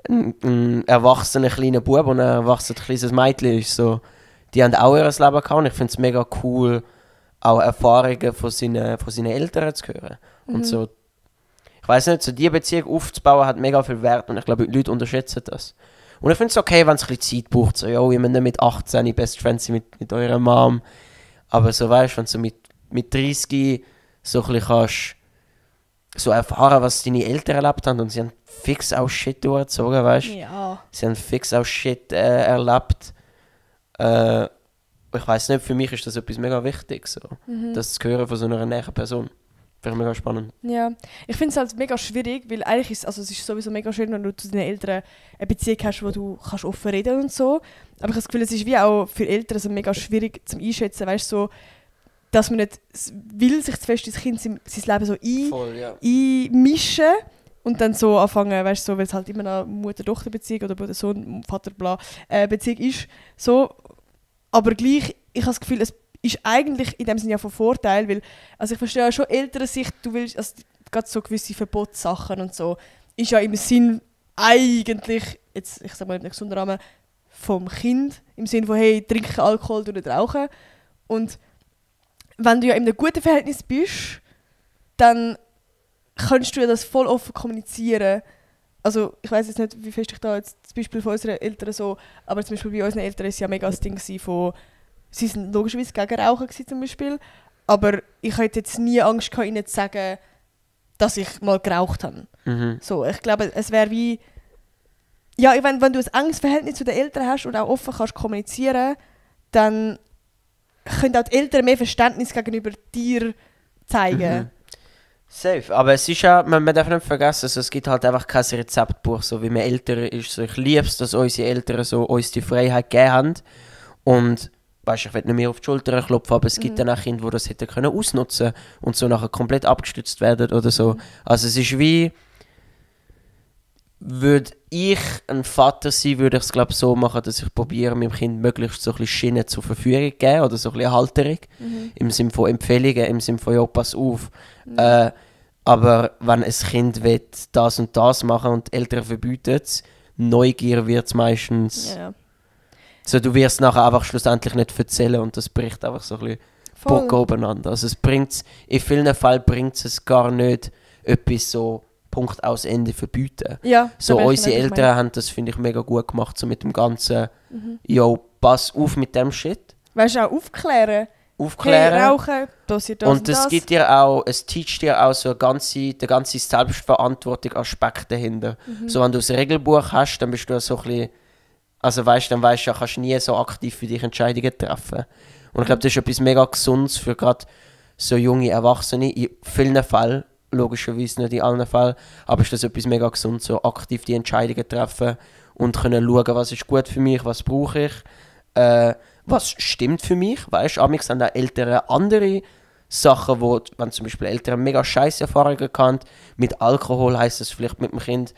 ein erwachsener kleiner Bub und ein erwachsenes kleines Mädchen ist. So, die haben auch ihr Leben gehabt und ich finde es mega cool, auch Erfahrungen von seinen Eltern zu hören. Und so, ich weiß nicht, so diese Beziehung aufzubauen hat mega viel Wert und ich glaube, die Leute unterschätzen das. Und ich finde es okay, wenn es ein bisschen Zeit braucht. So, ihr müsst nicht mit 18 Best Friends sein mit eurer Mom. Aber so weißt du, wenn du so mit 30 so ein bisschen kannst so erfahren, was deine Eltern erlebt haben und sie haben fix auch Shit durchgezogen, weißt du? Ja. Sie haben fix auch Shit erlebt. Ich weiss nicht, für mich ist das etwas mega wichtig, so. Das zu hören von so einer näheren Person. Finde ich mega spannend. Ja, ich finde es halt mega schwierig, weil eigentlich ist es ist sowieso mega schön, wenn du zu deinen Eltern eine Beziehung hast, wo du kannst offen reden und so. Aber ich habe das Gefühl, es ist wie auch für Eltern so mega schwierig zum Einschätzen, weißt du, so, dass man nicht will, sich zu fest ins Kind sein Leben so einmischen und dann so anfangen, weißt du, so, weil es halt immer eine Mutter-Tochter-Beziehung oder Bruder-Sohn, Vater-Bla-Beziehung ist. So. Aber gleich, ich habe das Gefühl, es ist eigentlich in dem Sinne ja von Vorteil, weil, also ich verstehe ja schon ältere Sicht, du willst, also gerade so gewisse Verbotssachen und so, ist ja im Sinn eigentlich, jetzt, ich sag mal im gesunden Rahmen, vom Kind, im Sinne von, hey, trinke Alkohol, du nicht rauchen. Und wenn du ja in einem guten Verhältnis bist, dann kannst du ja das voll offen kommunizieren. Also ich weiss jetzt nicht, wie fest ich da jetzt das Beispiel von unseren Eltern so, aber zum Beispiel bei unseren Eltern war es ja mega das Ding von, sie waren logischerweise gegen Rauchen zum Beispiel, aber ich hatte jetzt nie Angst gehabt, ihnen zu sagen, dass ich mal geraucht habe. So, ich glaube, es wäre wie, ja, wenn du ein enges Verhältnis zu den Eltern hast und auch offen kannst kommunizieren, dann können auch die Eltern mehr Verständnis gegenüber dir zeigen. Safe, aber es ist ja, man darf nicht vergessen, also es gibt halt einfach kein Rezeptbuch, so wie man Eltern ist. So, ich liebe es, dass unsere Eltern so uns die Freiheit gegeben haben. Und weißt, ich will nicht mehr auf die Schulter klopfen, aber es gibt dann auch Kinder, die das hätten können ausnutzen und so nachher komplett abgestützt werden oder so. Also es ist wie, würde ich ein Vater sein, würde ich es glaube so machen, dass ich probiere, meinem Kind möglichst so ein bisschen Schienen zur Verfügung zu geben oder so ein bisschen Halterung. Im Sinne von Empfehlungen, im Sinne von, ja, pass auf. Aber wenn ein Kind will das und das machen und die Eltern verbieten es, Neugier wird es meistens. Ja. So, du wirst nachher einfach schlussendlich nicht erzählen und das bricht einfach so ein bisschen Bock aufeinander. Also es bringt's, in vielen Fällen bringt es gar nicht etwas so Punkt aus Ende verbieten. Ja, so unsere Eltern haben das, finde ich, mega gut gemacht, so mit dem ganzen «Yo, pass auf mit dem Shit». Weißt du, auch aufklären. aufklären. Hey, rauchen, passiert das und es gibt dir auch, es teacht dir auch so den ganzen selbstverantwortlichen Aspekt dahinter. So, wenn du das Regelbuch hast, dann bist du so ein bisschen, also weißt, dann weißt du ja, kannst nie so aktiv für dich Entscheidungen treffen. Und ich glaube, das ist etwas mega Gesundes für gerade so junge Erwachsene. In vielen Fällen, logischerweise nicht in allen Fällen, aber ist das etwas mega Gesundes, so aktiv die Entscheidungen treffen und können schauen, was ist gut für mich, was brauche ich, was stimmt für mich. Weißt du, amigs haben auch Eltern andere Sachen, wo, wenn zum Beispiel Eltern mega scheiß Erfahrungen hatten, mit Alkohol heisst es vielleicht mit dem Kind,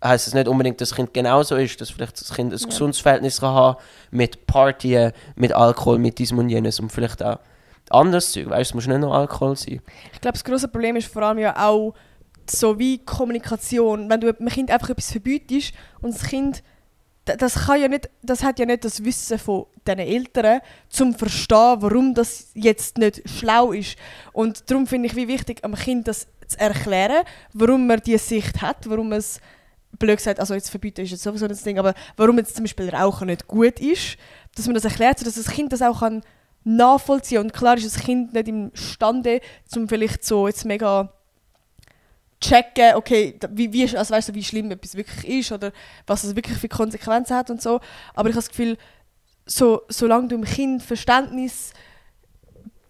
heisst es nicht unbedingt, dass das Kind genauso ist, dass vielleicht das Kind ein gesundes Verhältnis kann haben mit Partien, mit Alkohol, mit diesem und jenes und vielleicht auch anderes Zeug. Weißt du, es muss nicht nur Alkohol sein. Ich glaube, das grosse Problem ist vor allem ja auch so wie Kommunikation. Wenn du einem Kind einfach etwas verbietest und das Kind, das hat ja nicht das Wissen von diesen Eltern, zum verstehen, warum das jetzt nicht schlau ist. Und darum finde ich wie wichtig, am Kind das zu erklären, warum man diese Sicht hat, warum es, blöd gesagt, also jetzt verbieten ist jetzt sowieso das Ding, aber warum jetzt zum Beispiel Rauchen nicht gut ist, dass man das erklärt, sodass das Kind das auch kann nachvollziehen kann. Und klar ist das Kind nicht imstande, um vielleicht so jetzt mega checken, okay, also weißt du, wie schlimm etwas wirklich ist oder was es wirklich für Konsequenzen hat und so. Aber ich habe das Gefühl, solange du dem Kind Verständnis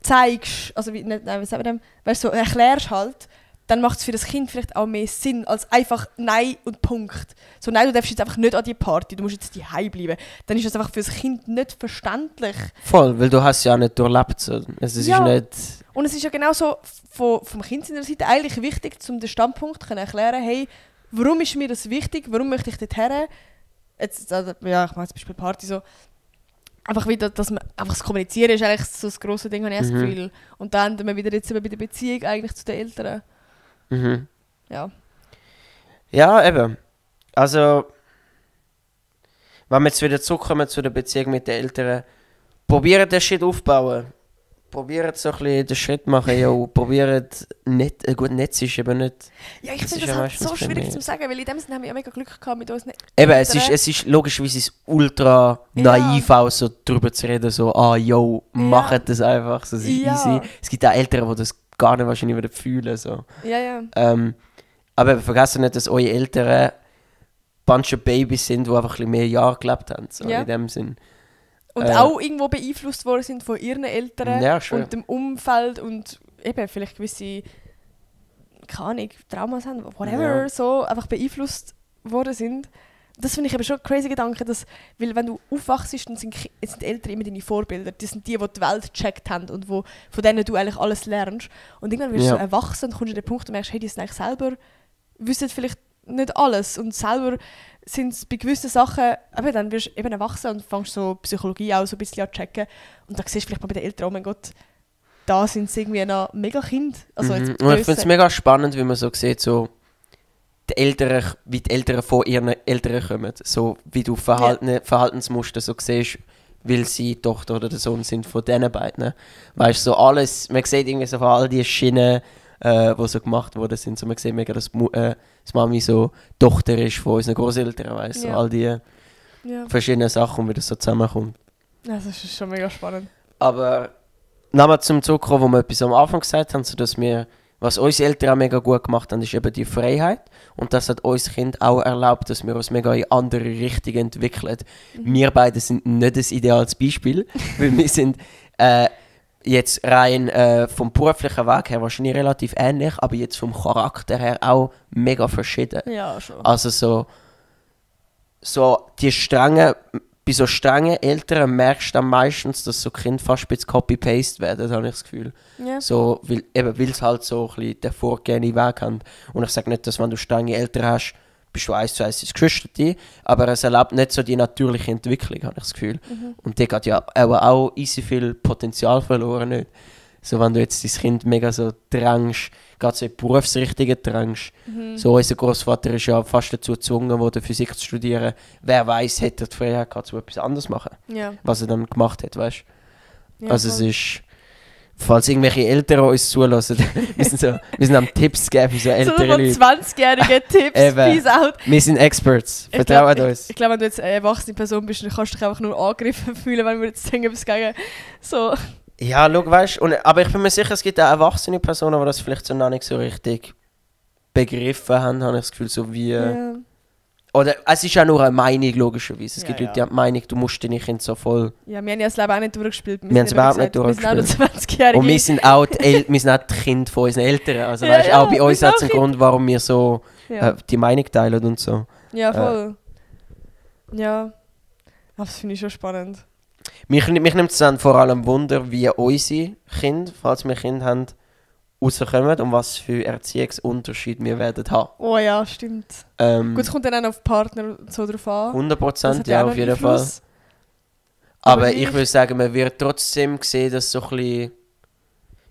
zeigst, also weißt du, so erklärst halt, dann macht es für das Kind vielleicht auch mehr Sinn als einfach Nein und Punkt. So, nein, du darfst jetzt einfach nicht an die Party, du musst jetzt daheim bleiben. Dann ist das einfach für das Kind nicht verständlich. Voll, weil du hast es ja nicht durchlebt. So. Es ist nicht... Und es ist ja genauso vom Kind seiner Seite eigentlich wichtig, um den Standpunkt zu erklären, hey, warum ist mir das wichtig, warum möchte ich dorthin? Jetzt, also, ja, ich mache zum Beispiel Party so. Einfach wieder, dass man einfach das Kommunizieren ist eigentlich so das grosse Ding, habe ich das Gefühl. Und dann enden wir wieder jetzt bei der Beziehung eigentlich zu den Eltern. Mhm. Ja. Ja, eben. Also, wenn wir jetzt wieder zurückkommen zu der Beziehung mit den Eltern, probiert den Schritt aufbauen. Probiert so ein bisschen den Schritt machen, ja. Probiert nicht, gut, Netz ist eben nicht... Ja, ich finde das halt so schwierig zu sagen, weil in dem Sinne haben wir ja mega Glück gehabt mit uns. Eben, es ist logischerweise ultra naiv auch so drüber zu reden, so, macht das einfach, so, es ist easy. Es gibt auch Eltern, die das gar nicht wahrscheinlich wieder fühlen, so. Ja. Aber vergesst nicht, dass eure Eltern bunch of Babys sind, die einfach ein bisschen mehr Jahre gelebt haben, so in dem Sinn. Und auch irgendwo beeinflusst worden sind von ihren Eltern und dem Umfeld und eben vielleicht gewisse, keine Ahnung, Traumas haben, whatever, so einfach beeinflusst worden sind. Das finde ich eben schon ein crazy Gedanke, dass, weil wenn du aufwachst, dann sind die Eltern immer deine Vorbilder. Die sind die Welt gecheckt haben und von denen du eigentlich alles lernst. Und irgendwann wirst du so erwachsen und kommst an den Punkt und merkst, hey, die sind eigentlich selber, wissen vielleicht nicht alles und selber sind es bei gewissen Sachen, aber dann wirst du eben erwachsen und fängst so Psychologie auch so ein bisschen an zu checken und dann siehst du vielleicht mal bei den Eltern, oh mein Gott, da sind sie irgendwie noch mega Kind. Also jetzt und ich finde es mega spannend, wie man so sieht, so wie die Eltern von ihren Eltern kommen, so wie du Verhaltensmuster so siehst, weil sie die Tochter oder der Sohn sind von diesen beiden. Weißt du, so alles, man sieht irgendwie so von all die Schienen, die so gemacht worden sind. So, man sieht mega, dass Mami so Tochter ist von unseren Großeltern, weißt du, so all die verschiedenen Sachen, wie das so zusammenkommt. Ja, das ist schon mega spannend. Aber nochmal zum Zurückkommen, wo wir etwas am Anfang gesagt haben, so dass was unsere Eltern auch mega gut gemacht haben, ist eben die Freiheit. Und das hat uns Kind auch erlaubt, dass wir uns mega in andere Richtungen entwickeln. Wir beide sind nicht das ideales Beispiel, weil wir sind jetzt rein vom beruflichen Weg her wahrscheinlich relativ ähnlich, aber jetzt vom Charakter her auch mega verschieden. Ja, schon. Also so die bei so strengen Eltern merkst du dann meistens, dass so Kinder fast ein bisschen Copy-Paste werden, habe ich das Gefühl. Ja. So, weil es halt so ein bisschen den vorgegebenen Weg haben. Und ich sage nicht, dass wenn du strenge Eltern hast, bist du 1:1 das Geschwister, aber es erlaubt nicht so die natürliche Entwicklung, habe ich das Gefühl. Und die hat ja auch easy viel Potenzial verloren, nicht? So, wenn du jetzt dein Kind mega so drängst, gerade so in die Berufsrichtungen drängst. So, unser Großvater ist ja fast dazu gezwungen worden, Physik zu studieren. Wer weiß, hätte er die Freiheit gehabt, so etwas anderes machen. Ja. Was er dann gemacht hat, weißt du? Ja, also voll. Es ist... Falls irgendwelche Eltern uns zulassen, wir sind am Tipps geben für so ältere Leute. So 20-jährige Tipps, peace out. Wir sind Experts, vertraut uns. Ich glaube, wenn du jetzt eine erwachsene Person bist, dann kannst du dich einfach nur angegriffen fühlen, wenn wir jetzt sagen, etwas gegen so... Ja, schau, weißt du, aber ich bin mir sicher, es gibt auch erwachsene Personen, die das vielleicht so noch nicht so richtig begriffen haben, habe ich das Gefühl, so wie... Ja. Oder es ist ja nur eine Meinung, logischerweise. Es Ja, gibt ja. Leute, die haben die Meinung, du musst deine Kinder so voll... Ja, wir haben ja das Leben auch nicht durchgespielt. Wir haben es überhaupt nicht Wir sind auch noch durchgespielt. 20-Jährige. Und wir sind auch die Kinder von unseren Eltern. Also Ja, weißt, ja, auch bei uns wir hat es sind einen auch Grund, warum wir so Ja, die Meinung teilen und so. ja voll. Ja. Aber das finde ich schon spannend. Mich nimmt es dann vor allem Wunder, wie unsere Kinder, falls wir Kinder haben, rauskommen und was für Erziehungsunterschied wir werden haben. Oh ja, stimmt. Gut, es kommt dann auch auf die Partner und so drauf an. 100%, hat ja, auch auf noch jeden Einfluss. Fall. Aber Aber ich würde sagen, man wird trotzdem sehen, dass so ein bisschen...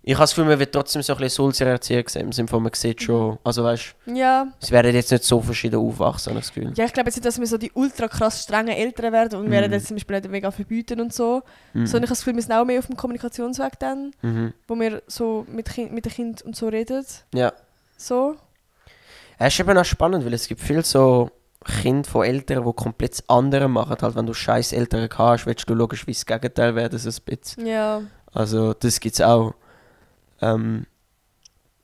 Ich habe das Gefühl, man wird trotzdem so ein bisschen Sulzer Erziehung sehen, im Sinne von, man sieht schon... Also weißt du, Ja. es werden jetzt nicht so verschieden aufwachsen, habe ich das Gefühl. Ja, ich glaube jetzt nicht, dass wir so die ultra krass strengen Eltern werden und wir werden jetzt zum Beispiel nicht mega verbieten und so. Sondern ich habe das Gefühl, wir sind auch mehr auf dem Kommunikationsweg dann, Mhm. wo wir so mit den Kindern und so reden. Ja. So. Es ist eben auch spannend, weil es gibt viele so Kinder von Eltern, die komplett das andere machen. Halt, wenn du scheiß Eltern hast, willst du logischerweise das Gegenteil werden, so ein bisschen. Ja. Also das gibt es auch.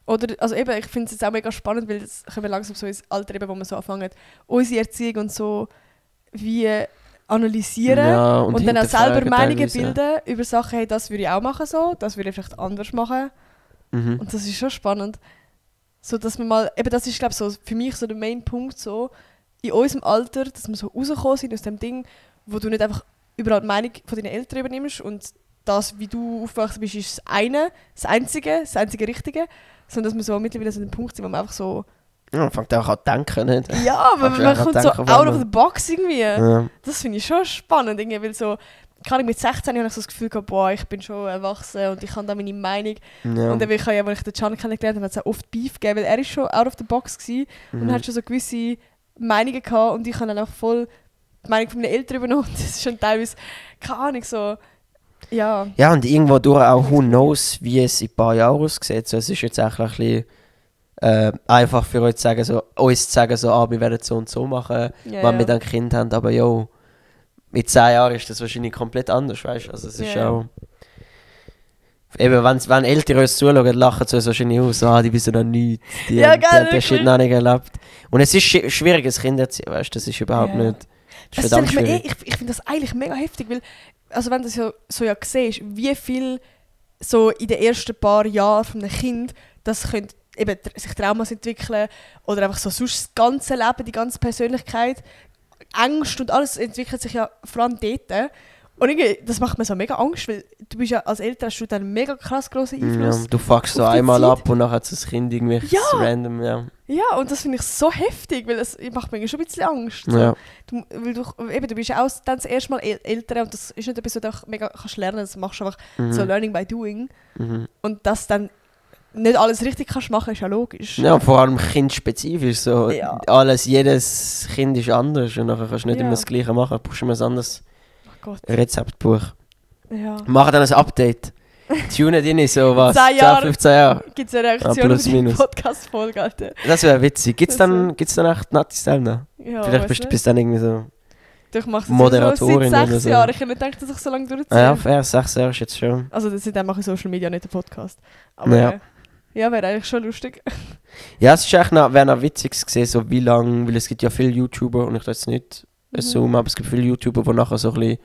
Oder, also eben, ich finde es jetzt auch mega spannend, weil jetzt kommen wir langsam so ins Alter, eben, wo wir so anfangen, unsere Erziehung und so wie analysieren Ja, und dann auch selber hinterfragen Meinungen teilweise. bilden über Sachen, hey, das würde ich auch machen so, das würde ich vielleicht anders machen. Mhm. Und das ist schon spannend. So, dass man mal, eben das ist, glaube ich, so für mich so der Main-Punkt so, in unserem Alter, dass wir so rausgekommen sind aus dem Ding, wo du nicht einfach überall die Meinung von deinen Eltern übernimmst und das, wie du aufgewachsen bist, ist das einzige Richtige, sondern dass wir so mittlerweile so an dem Punkt sind, wo man einfach so, Ja, man fängt auch an zu denken, nicht? ja, aber Kannst du man einfach kommt so denken, out wenn of man- the box irgendwie. Ja. Das finde ich schon spannend, irgendwie, weil so, kann ich mit 16 habe ich so das Gefühl gehabt, boah, ich bin schon erwachsen und ich habe da meine Meinung. Ja. Und dann, als ich den Can kennengelernt habe, hat es auch oft Beef gegeben, weil er ist schon out of the box gewesen und hat schon so gewisse Meinungen gehabt und ich habe dann auch voll die Meinung von meinen Eltern übernommen. Das ist schon teilweise, keine Ahnung, so, ja. Ja, und irgendwo durch auch, who knows, wie es in ein paar Jahren aussieht. So, es ist jetzt auch ein bisschen einfach für uns zu sagen, so, wir werden so und so machen, Ja, wenn ja. wir dann Kind haben. Aber jo, in 10 Jahren ist das wahrscheinlich komplett anders, weißt du? Also es ist Ja. auch... Eben, wenn Eltern uns zuschauen, lachen sie uns wahrscheinlich aus, so, die wissen noch nichts, die Ja, haben geil, die haben den wirklich. Shit noch nicht erlebt. Und es ist schwierig, ein Kind zu erziehen, weißt du? Das ist überhaupt Ja. nicht... Das ist Das verdammt stelle ich mir schwierig. ich finde das eigentlich mega heftig, weil, also wenn du das so ja siehst, wie viel so in den ersten paar Jahren von einem Kind, das könnte eben sich Traumas entwickeln oder einfach so sonst das ganze Leben, die ganze Persönlichkeit, Angst und alles entwickelt sich ja vor allem dort. Und irgendwie, das macht mir so mega Angst, weil du bist ja als Eltern hast du dann einen mega krass grossen Einfluss. Ja, du fuckst so auf die einmal Zeit. ab und dann hat das Kind irgendwie Ja. random, ja. Ja, und das finde ich so heftig, weil es macht mir irgendwie schon ein bisschen Angst. So. Ja. Weil du bist ja auch dann das erste Mal älter und das ist nicht etwas, was du einfach mega kannst lernen, das machst du einfach so Learning by Doing. Mhm. Und dass dann nicht alles richtig kannst machen, ist ja logisch. Ja, vor allem kindspezifisch. So. Ja. Jedes Kind ist anders und nachher kannst du nicht Ja. immer das Gleiche machen. Du brauchst immer ein anderes Oh Gott. Rezeptbuch. Ja. Mach dann ein Update. Tune in so was. 10 Jahre. 15 Jahre. Gibt es eine Reaktion plus, auf die minus. Podcast-Folge, Alter? Das wäre witzig. Gibt's Das dann echt Nati-Style noch? Ja, Vielleicht weiss bist du nicht. bis dann irgendwie so... Ich mache es Moderatorin seit oder 6 so. Jahren. Ich hätte nicht gedacht, dass ich so lange durchziehe. Ja, fair, 6 Jahre ist jetzt schon. Also seitdem mache ich Social Media, nicht den Podcast. Aber Ja. ja, wäre eigentlich schon lustig. Ja, es ist echt wäre noch witzig gesehen, so wie lange, weil es gibt ja viele YouTuber und ich das jetzt nicht assume, aber es gibt viele YouTuber, die nachher so ein bisschen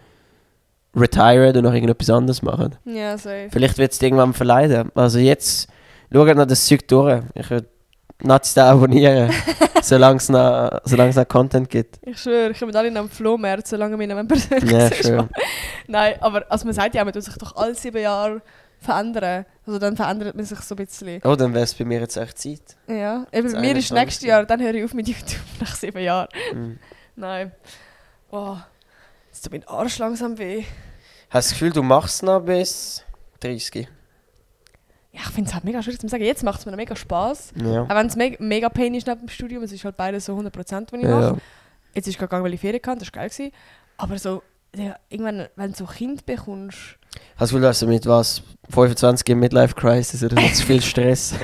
retired und noch irgendetwas anderes machen. Ja, safe. Vielleicht wird es irgendwann verleiden. Also jetzt, schaut noch das Zeug durch. Ich würde Nazis da abonnieren, solange es noch Content gibt. Ich schwöre, ich komme alle am Flohmarkt, solange wir ihn persönlich Ja, sehen. schön. Nein, aber also man sagt ja, man tut sich doch alle 7 Jahre verändern. Also dann verändert man sich so ein bisschen. Oh, dann wäre es bei mir jetzt echt Zeit. Ja, eben Das bei mir ist 21. nächstes Jahr, dann höre ich auf mit YouTube nach 7 Jahren. Mhm. Nein. Oh, jetzt tut mein Arsch langsam weh. Hast du das Gefühl, du machst noch bis 30? Ja, ich finde es halt mega schwierig zu sagen. Jetzt macht es mir noch mega Spass. Ja. Auch wenn es mega pain ist neben dem Studium, es ist halt beides so 100%, was ich Ja. mache. Jetzt ist gerade gegangen, weil ich Ferien hatte, das war geil gewesen. Aber so, ja, irgendwann, wenn du so Kind bekommst... Hast du das Gefühl, dass du mit was 25 im Midlife Crisis oder so zu viel Stress?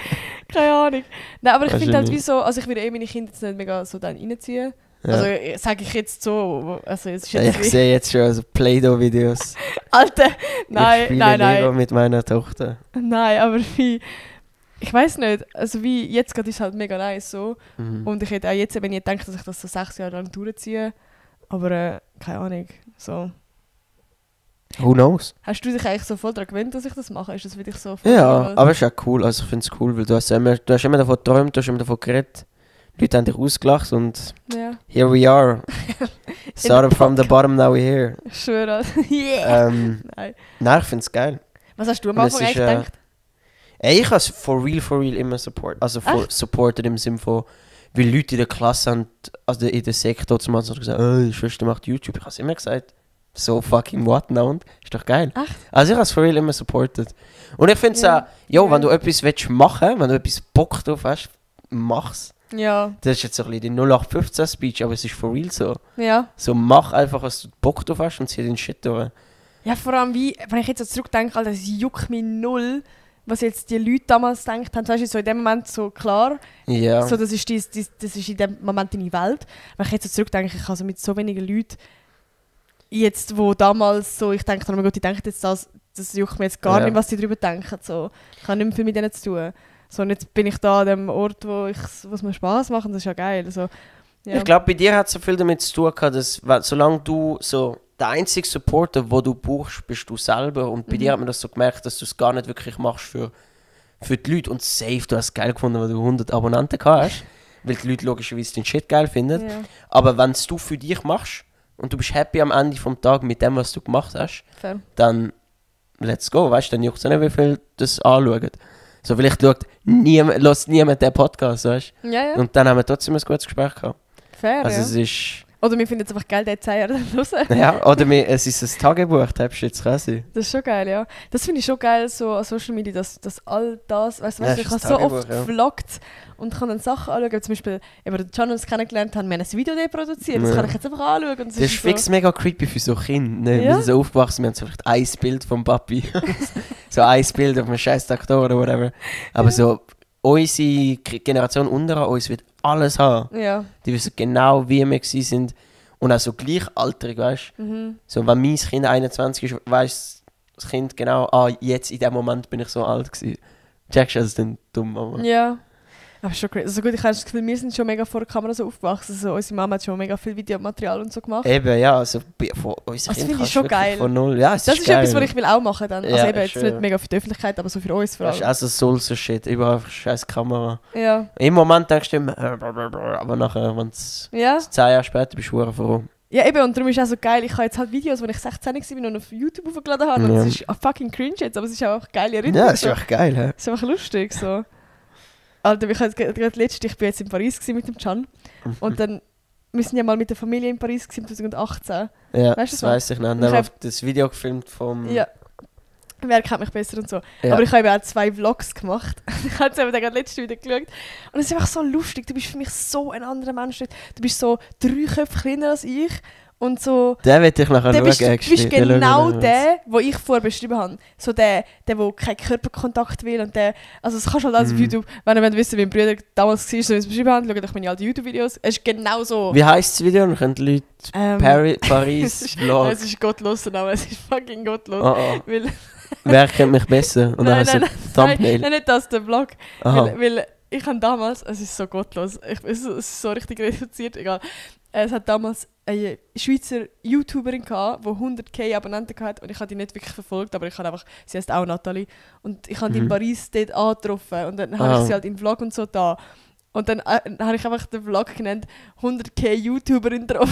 Keine Ahnung. Nein, aber ich finde halt Wahrscheinlich. wie so, also ich würde meine Kinder jetzt nicht mega so dann reinziehen. Ja. Also sage ich jetzt so, also es ist Ja, jetzt ich sehe jetzt schon also Play-Doh-Videos. Alter, Ich nein, spiele nein, Lego nein, mit meiner Tochter. nein, aber wie, ich weiß nicht, also wie jetzt gerade ist es halt mega nice so Mhm. und ich hätte auch jetzt eben nie gedacht, dass ich das so 6 Jahre lang durchziehe, aber keine Ahnung, so. Who knows? Hast du dich eigentlich so voll daran gewöhnt, dass ich das mache? Ist das für dich so voll Ja, normal? aber es ist auch cool. Also ich finde es cool, weil du hast immer davon geträumt, du hast immer davon geredet. Die Leute haben dich ausgelacht und Ja, here we are. Started from the bottom, now we're here. ich schwöre. Yeah! Nein. Nein, ich finde es geil. Was hast du am Und es Anfang ist, eigentlich gedacht? Ey, ich habe es for real immer support. Also supported im Sinne von, weil Leute in der Klasse haben, also in der Sektor zum Beispiel gesagt, die Schwester macht YouTube. Ich habe es immer gesagt, so fucking what now und? Ist doch geil. Echt? Also ich habe es for real immer supported. Und ich finde es Ja. auch, jo, Ja. wenn du etwas willst machen, wenn du etwas Bock drauf hast, mach's. Ja, Das ist jetzt so ein bisschen die 0815-Speech, aber es ist for real so. ja. So mach einfach, was du Bock drauf hast und zieh den Shit durch. Ja, vor allem wie, wenn ich jetzt so zurückdenke, Alter, das juckt mich null, was jetzt die Leute damals gedacht haben. Weißt du, so in dem Moment so klar, Ja. so, das ist in dem Moment deine Welt. Wenn ich jetzt so zurückdenke, ich habe so mit so wenigen Leuten jetzt, wo damals so, ich denke, oh mein Gott, die denken jetzt das juckt mir jetzt gar Ja. nicht, was die darüber denken. So. Ich habe nicht mehr viel mit denen zu tun. So, und jetzt bin ich da an dem Ort, wo es mir Spass macht, und das ist ja geil. Also, ja. Ich glaube, bei dir hat es so viel damit zu tun gehabt, dass solange du so der einzige Supporter, den du brauchst, bist du selber. Und bei dir hat man das so gemerkt, dass du es gar nicht wirklich machst für die Leute. Und safe, du hast es geil gefunden, weil du 100 Abonnenten gehabt hast. Weil die Leute logischerweise den Shit geil finden. Ja, Aber wenn es du für dich machst und du bist happy am Ende vom Tag mit dem, was du gemacht hast, fair. dann let's go, weißt du, dann juckt es nicht, wie viel das anschauen. So, vielleicht hört niemand den Podcast, weißt Ja, du? ja, Und dann haben wir trotzdem ein gutes Gespräch gehabt. fair, Also ja. es ist... Oder wir finden jetzt einfach geil, den 10 Jahre dann hören. Ja, oder es ist ein Tagebuch, das hast du jetzt quasi. Das ist schon geil, ja. Das finde ich schon geil, so an Social Media, dass all das, weißt du, Ja, ich ist habe das so oft Tagebuch, ja. gevloggt und kann dann Sachen anschauen, zum Beispiel, eben, den Channel kennengelernt haben, wir haben ein Video produziert, das Ja. kann ich jetzt einfach anschauen. Und Das ist fix mega creepy für so Kinder. Ne? Ja. Wir sind so aufgewachsen, wir haben so vielleicht ein Bild vom Papi. so ein Bild auf einem scheiß Traktor oder whatever. Aber so, unsere Generation unter uns wird alles haben. Ja. Die wissen genau, wie wir gewesen sind. Und auch so gleichaltrig, weißt du? Mhm. So, wenn mein Kind 21 ist, weiss das Kind genau, jetzt in dem Moment bin ich so alt gewesen. Checkst du, das ist dann dumm, aber... Ja. Aber schon crazy. Also gut, ich habe das Gefühl, wir sind schon mega vor der Kamera so aufgewachsen. Also unsere Mama hat schon mega viel Videomaterial und so gemacht. Eben, ja, also von uns Das Kind finde ich kannst du schon wirklich geil. von null. Ja, es Das ist ist geil. etwas, was ich will auch machen dann. Also Ja, eben jetzt schön. nicht mega für die Öffentlichkeit, aber so für uns vor Das ist allem. auch so Soul-Shit, überall scheiß Kamera. Ja. Im Moment denkst du immer, aber nachher, wenn es Ja. 10 Jahre später bist, du froh. Ja, eben, und darum ist es auch so geil. Ich habe jetzt halt Videos, als ich 16 war und auf YouTube hochgeladen habe. Und Ja. es ist fucking cringe jetzt, aber es ist auch eine geile Erinnerung. Ja, das ist so. echt geil, hä? Es ist einfach lustig so. Alter, ich bin jetzt in Paris gewesen mit dem Can. Und dann, wir sind ja mal mit der Familie in Paris gewesen, 2018. Ja, Weißt du das so? weiss ich noch. Ich Dann hab- habe das Video gefilmt vom... Ja. Wer kennt mich besser und so. Ja. Aber ich habe eben auch 2 Vlogs gemacht. Ich habe jetzt eben den letzten wieder geschaut. Und es ist einfach so lustig. Du bist für mich so ein anderer Mensch. Du bist so 3 Köpfe kleiner als ich. Und so... Den will ich nachher Du bist actually. Den genau schauen wir der, den ich vorher beschrieben habe. So der keinen Körperkontakt will und der... Also das kannst du halt alles auf YouTube... Wenn ihr wissen, wie mein Bruder damals war, so wie ich es beschrieben habe, schaut euch meine alten YouTube-Videos. Es ist genau so. Wie heisst das Video? Dann können die Leute Paris es Vlog. ist gottlos, der Name. Es ist fucking gottlos. Oh, oh. Weil, Wer kennt mich besser? Und dann hast du ein Thumbnail. Nein, nicht das, der Vlog. Aha. Weil ich habe damals... Es ist so gottlos. Es ist so richtig reduziert, egal. Es hat damals eine Schweizer YouTuberin gehabt, die 100.000 Abonnenten hatte und ich habe die nicht wirklich verfolgt, aber ich habe einfach, sie heißt auch Nathalie und ich habe die in Paris dort angetroffen und dann habe ich sie halt im Vlog und so da und dann habe ich einfach den Vlog genannt 100.000 YouTuberin drauf.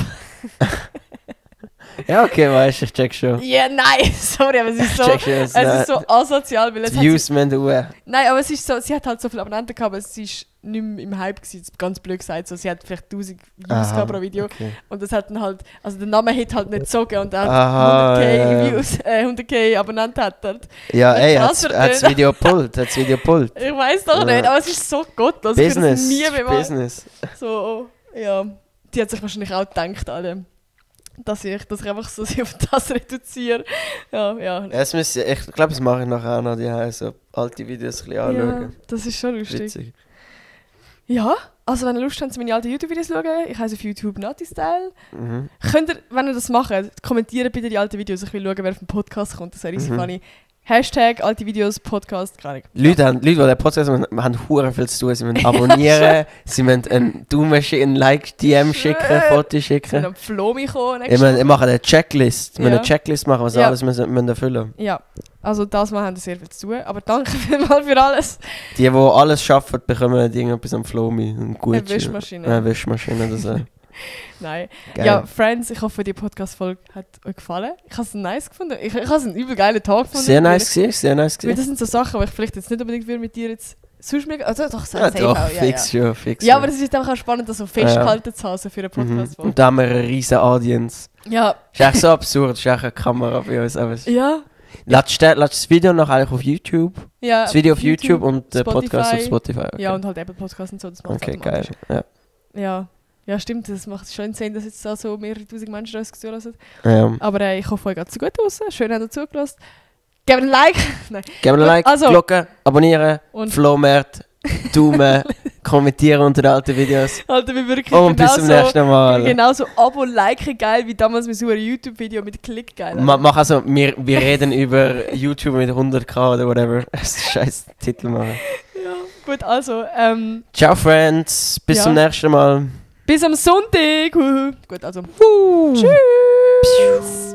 Ja, okay, weißt du, ich check schon. Ja, nein, sorry, aber es ist so, Check schon, es ist so asozial, weil es Die hat sie, Views müssen ruhen. nein, aber es ist so, sie hat halt so viele Abonnenten gehabt, aber sie ist nicht mehr im Hype gewesen, ganz blöd gesagt, so, sie hat vielleicht 1000 Views gehabt pro Video. Okay. Und das hat dann halt, also der Name hat halt nicht gezogen und er hat Aha, 100.000 ja, ja. Views, 100.000 Abonnenten hat er. Ja, ey, Krass hat's Video pullt, hat's Video pullt. Ich weiß doch Ja. nicht, aber es ist so gottlos. Ich würde Business, das nie mehr machen. Business. So, ja. Die hat sich wahrscheinlich auch gedacht, alle, dass ich einfach so sie auf das reduziere. Ja, ja. Ich glaube, das mache ich nachher auch noch, die so alte Videos ein bisschen Ja, anschauen. das ist schon lustig. Witzig. Ja, Also wenn ihr Lust habt, meine alten YouTube-Videos zu schauen, ich heiße auf YouTube Nati Style. Mhm. Könnt ihr, wenn ihr das macht, kommentieren bitte die alten Videos. Ich will schauen, wer auf den Podcast kommt. Das wäre riesig funny. Hashtag alte Videos, Podcast, gar nicht. Leute, die den Podcast haben hure viel zu tun. Sie müssen abonnieren, sie müssen einen Daumen schicken, ein Like, DM schicken, Fotos Ich schicken. am Flomi kommen. Wir machen eine Checklist. Wir müssen Ja. eine Checklist machen, was Ja. alles müssen erfüllen. Ja, also das Mal haben wir sehr viel zu tun. Aber danke vielmals für alles. Die alles schaffen, bekommen irgendetwas am Flomi. Eine Wischmaschine. Eine Wischmaschine. Das, Nein. geil. Ja, Friends, ich hoffe, die Podcast-Folge hat euch gefallen. Ich habe es nice gefunden. Ich habe es einen übel geilen Tag gefunden. Sehr nice gewesen, sehr nice Weil gewesen. das sind so Sachen, die ich vielleicht jetzt nicht unbedingt will mit dir jetzt sonst mehr... Also doch, Ja, safe doch, auch, fix ja. schon, fix Ja, schon. aber es ist einfach auch spannend, das so festgehalten zu haben so für eine Mhm. Podcast-Folge. Und da haben wir eine riesen Audience. Ja. Ist echt so absurd, ist echt eine Kamera bei uns. Aber Ja. ladest du das Video noch eigentlich auf YouTube? Ja. Das Video auf YouTube und der Spotify. Podcast auf Spotify? Okay. Ja, und halt Apple Podcasts und so, das macht Okay, geil. Ja. Ja. Ja, stimmt, das macht schon Sinn, dass jetzt da so mehrere tausend Menschen uns zuhören. Ja. Aber ich hoffe, euch geht es gut raus. Schön, dass ihr zugelassen. Gebt ein Like. Nein. Geben ein Like, Also- Glocke, abonnieren, Und Flowmert, Daumen, kommentieren unter den alten Videos. Alter, wir wirklich Und bis zum nächsten Mal. genauso Abo, Like geil, wie damals mit so einem YouTube-Video mit Klick geil. Mach also, wir reden über YouTube mit 100k oder whatever. Das ist scheiß Titel machen. Ja, gut, also, Ciao Friends, bis Ja. zum nächsten Mal. bis am Sonntag. Gut, also, tschüss.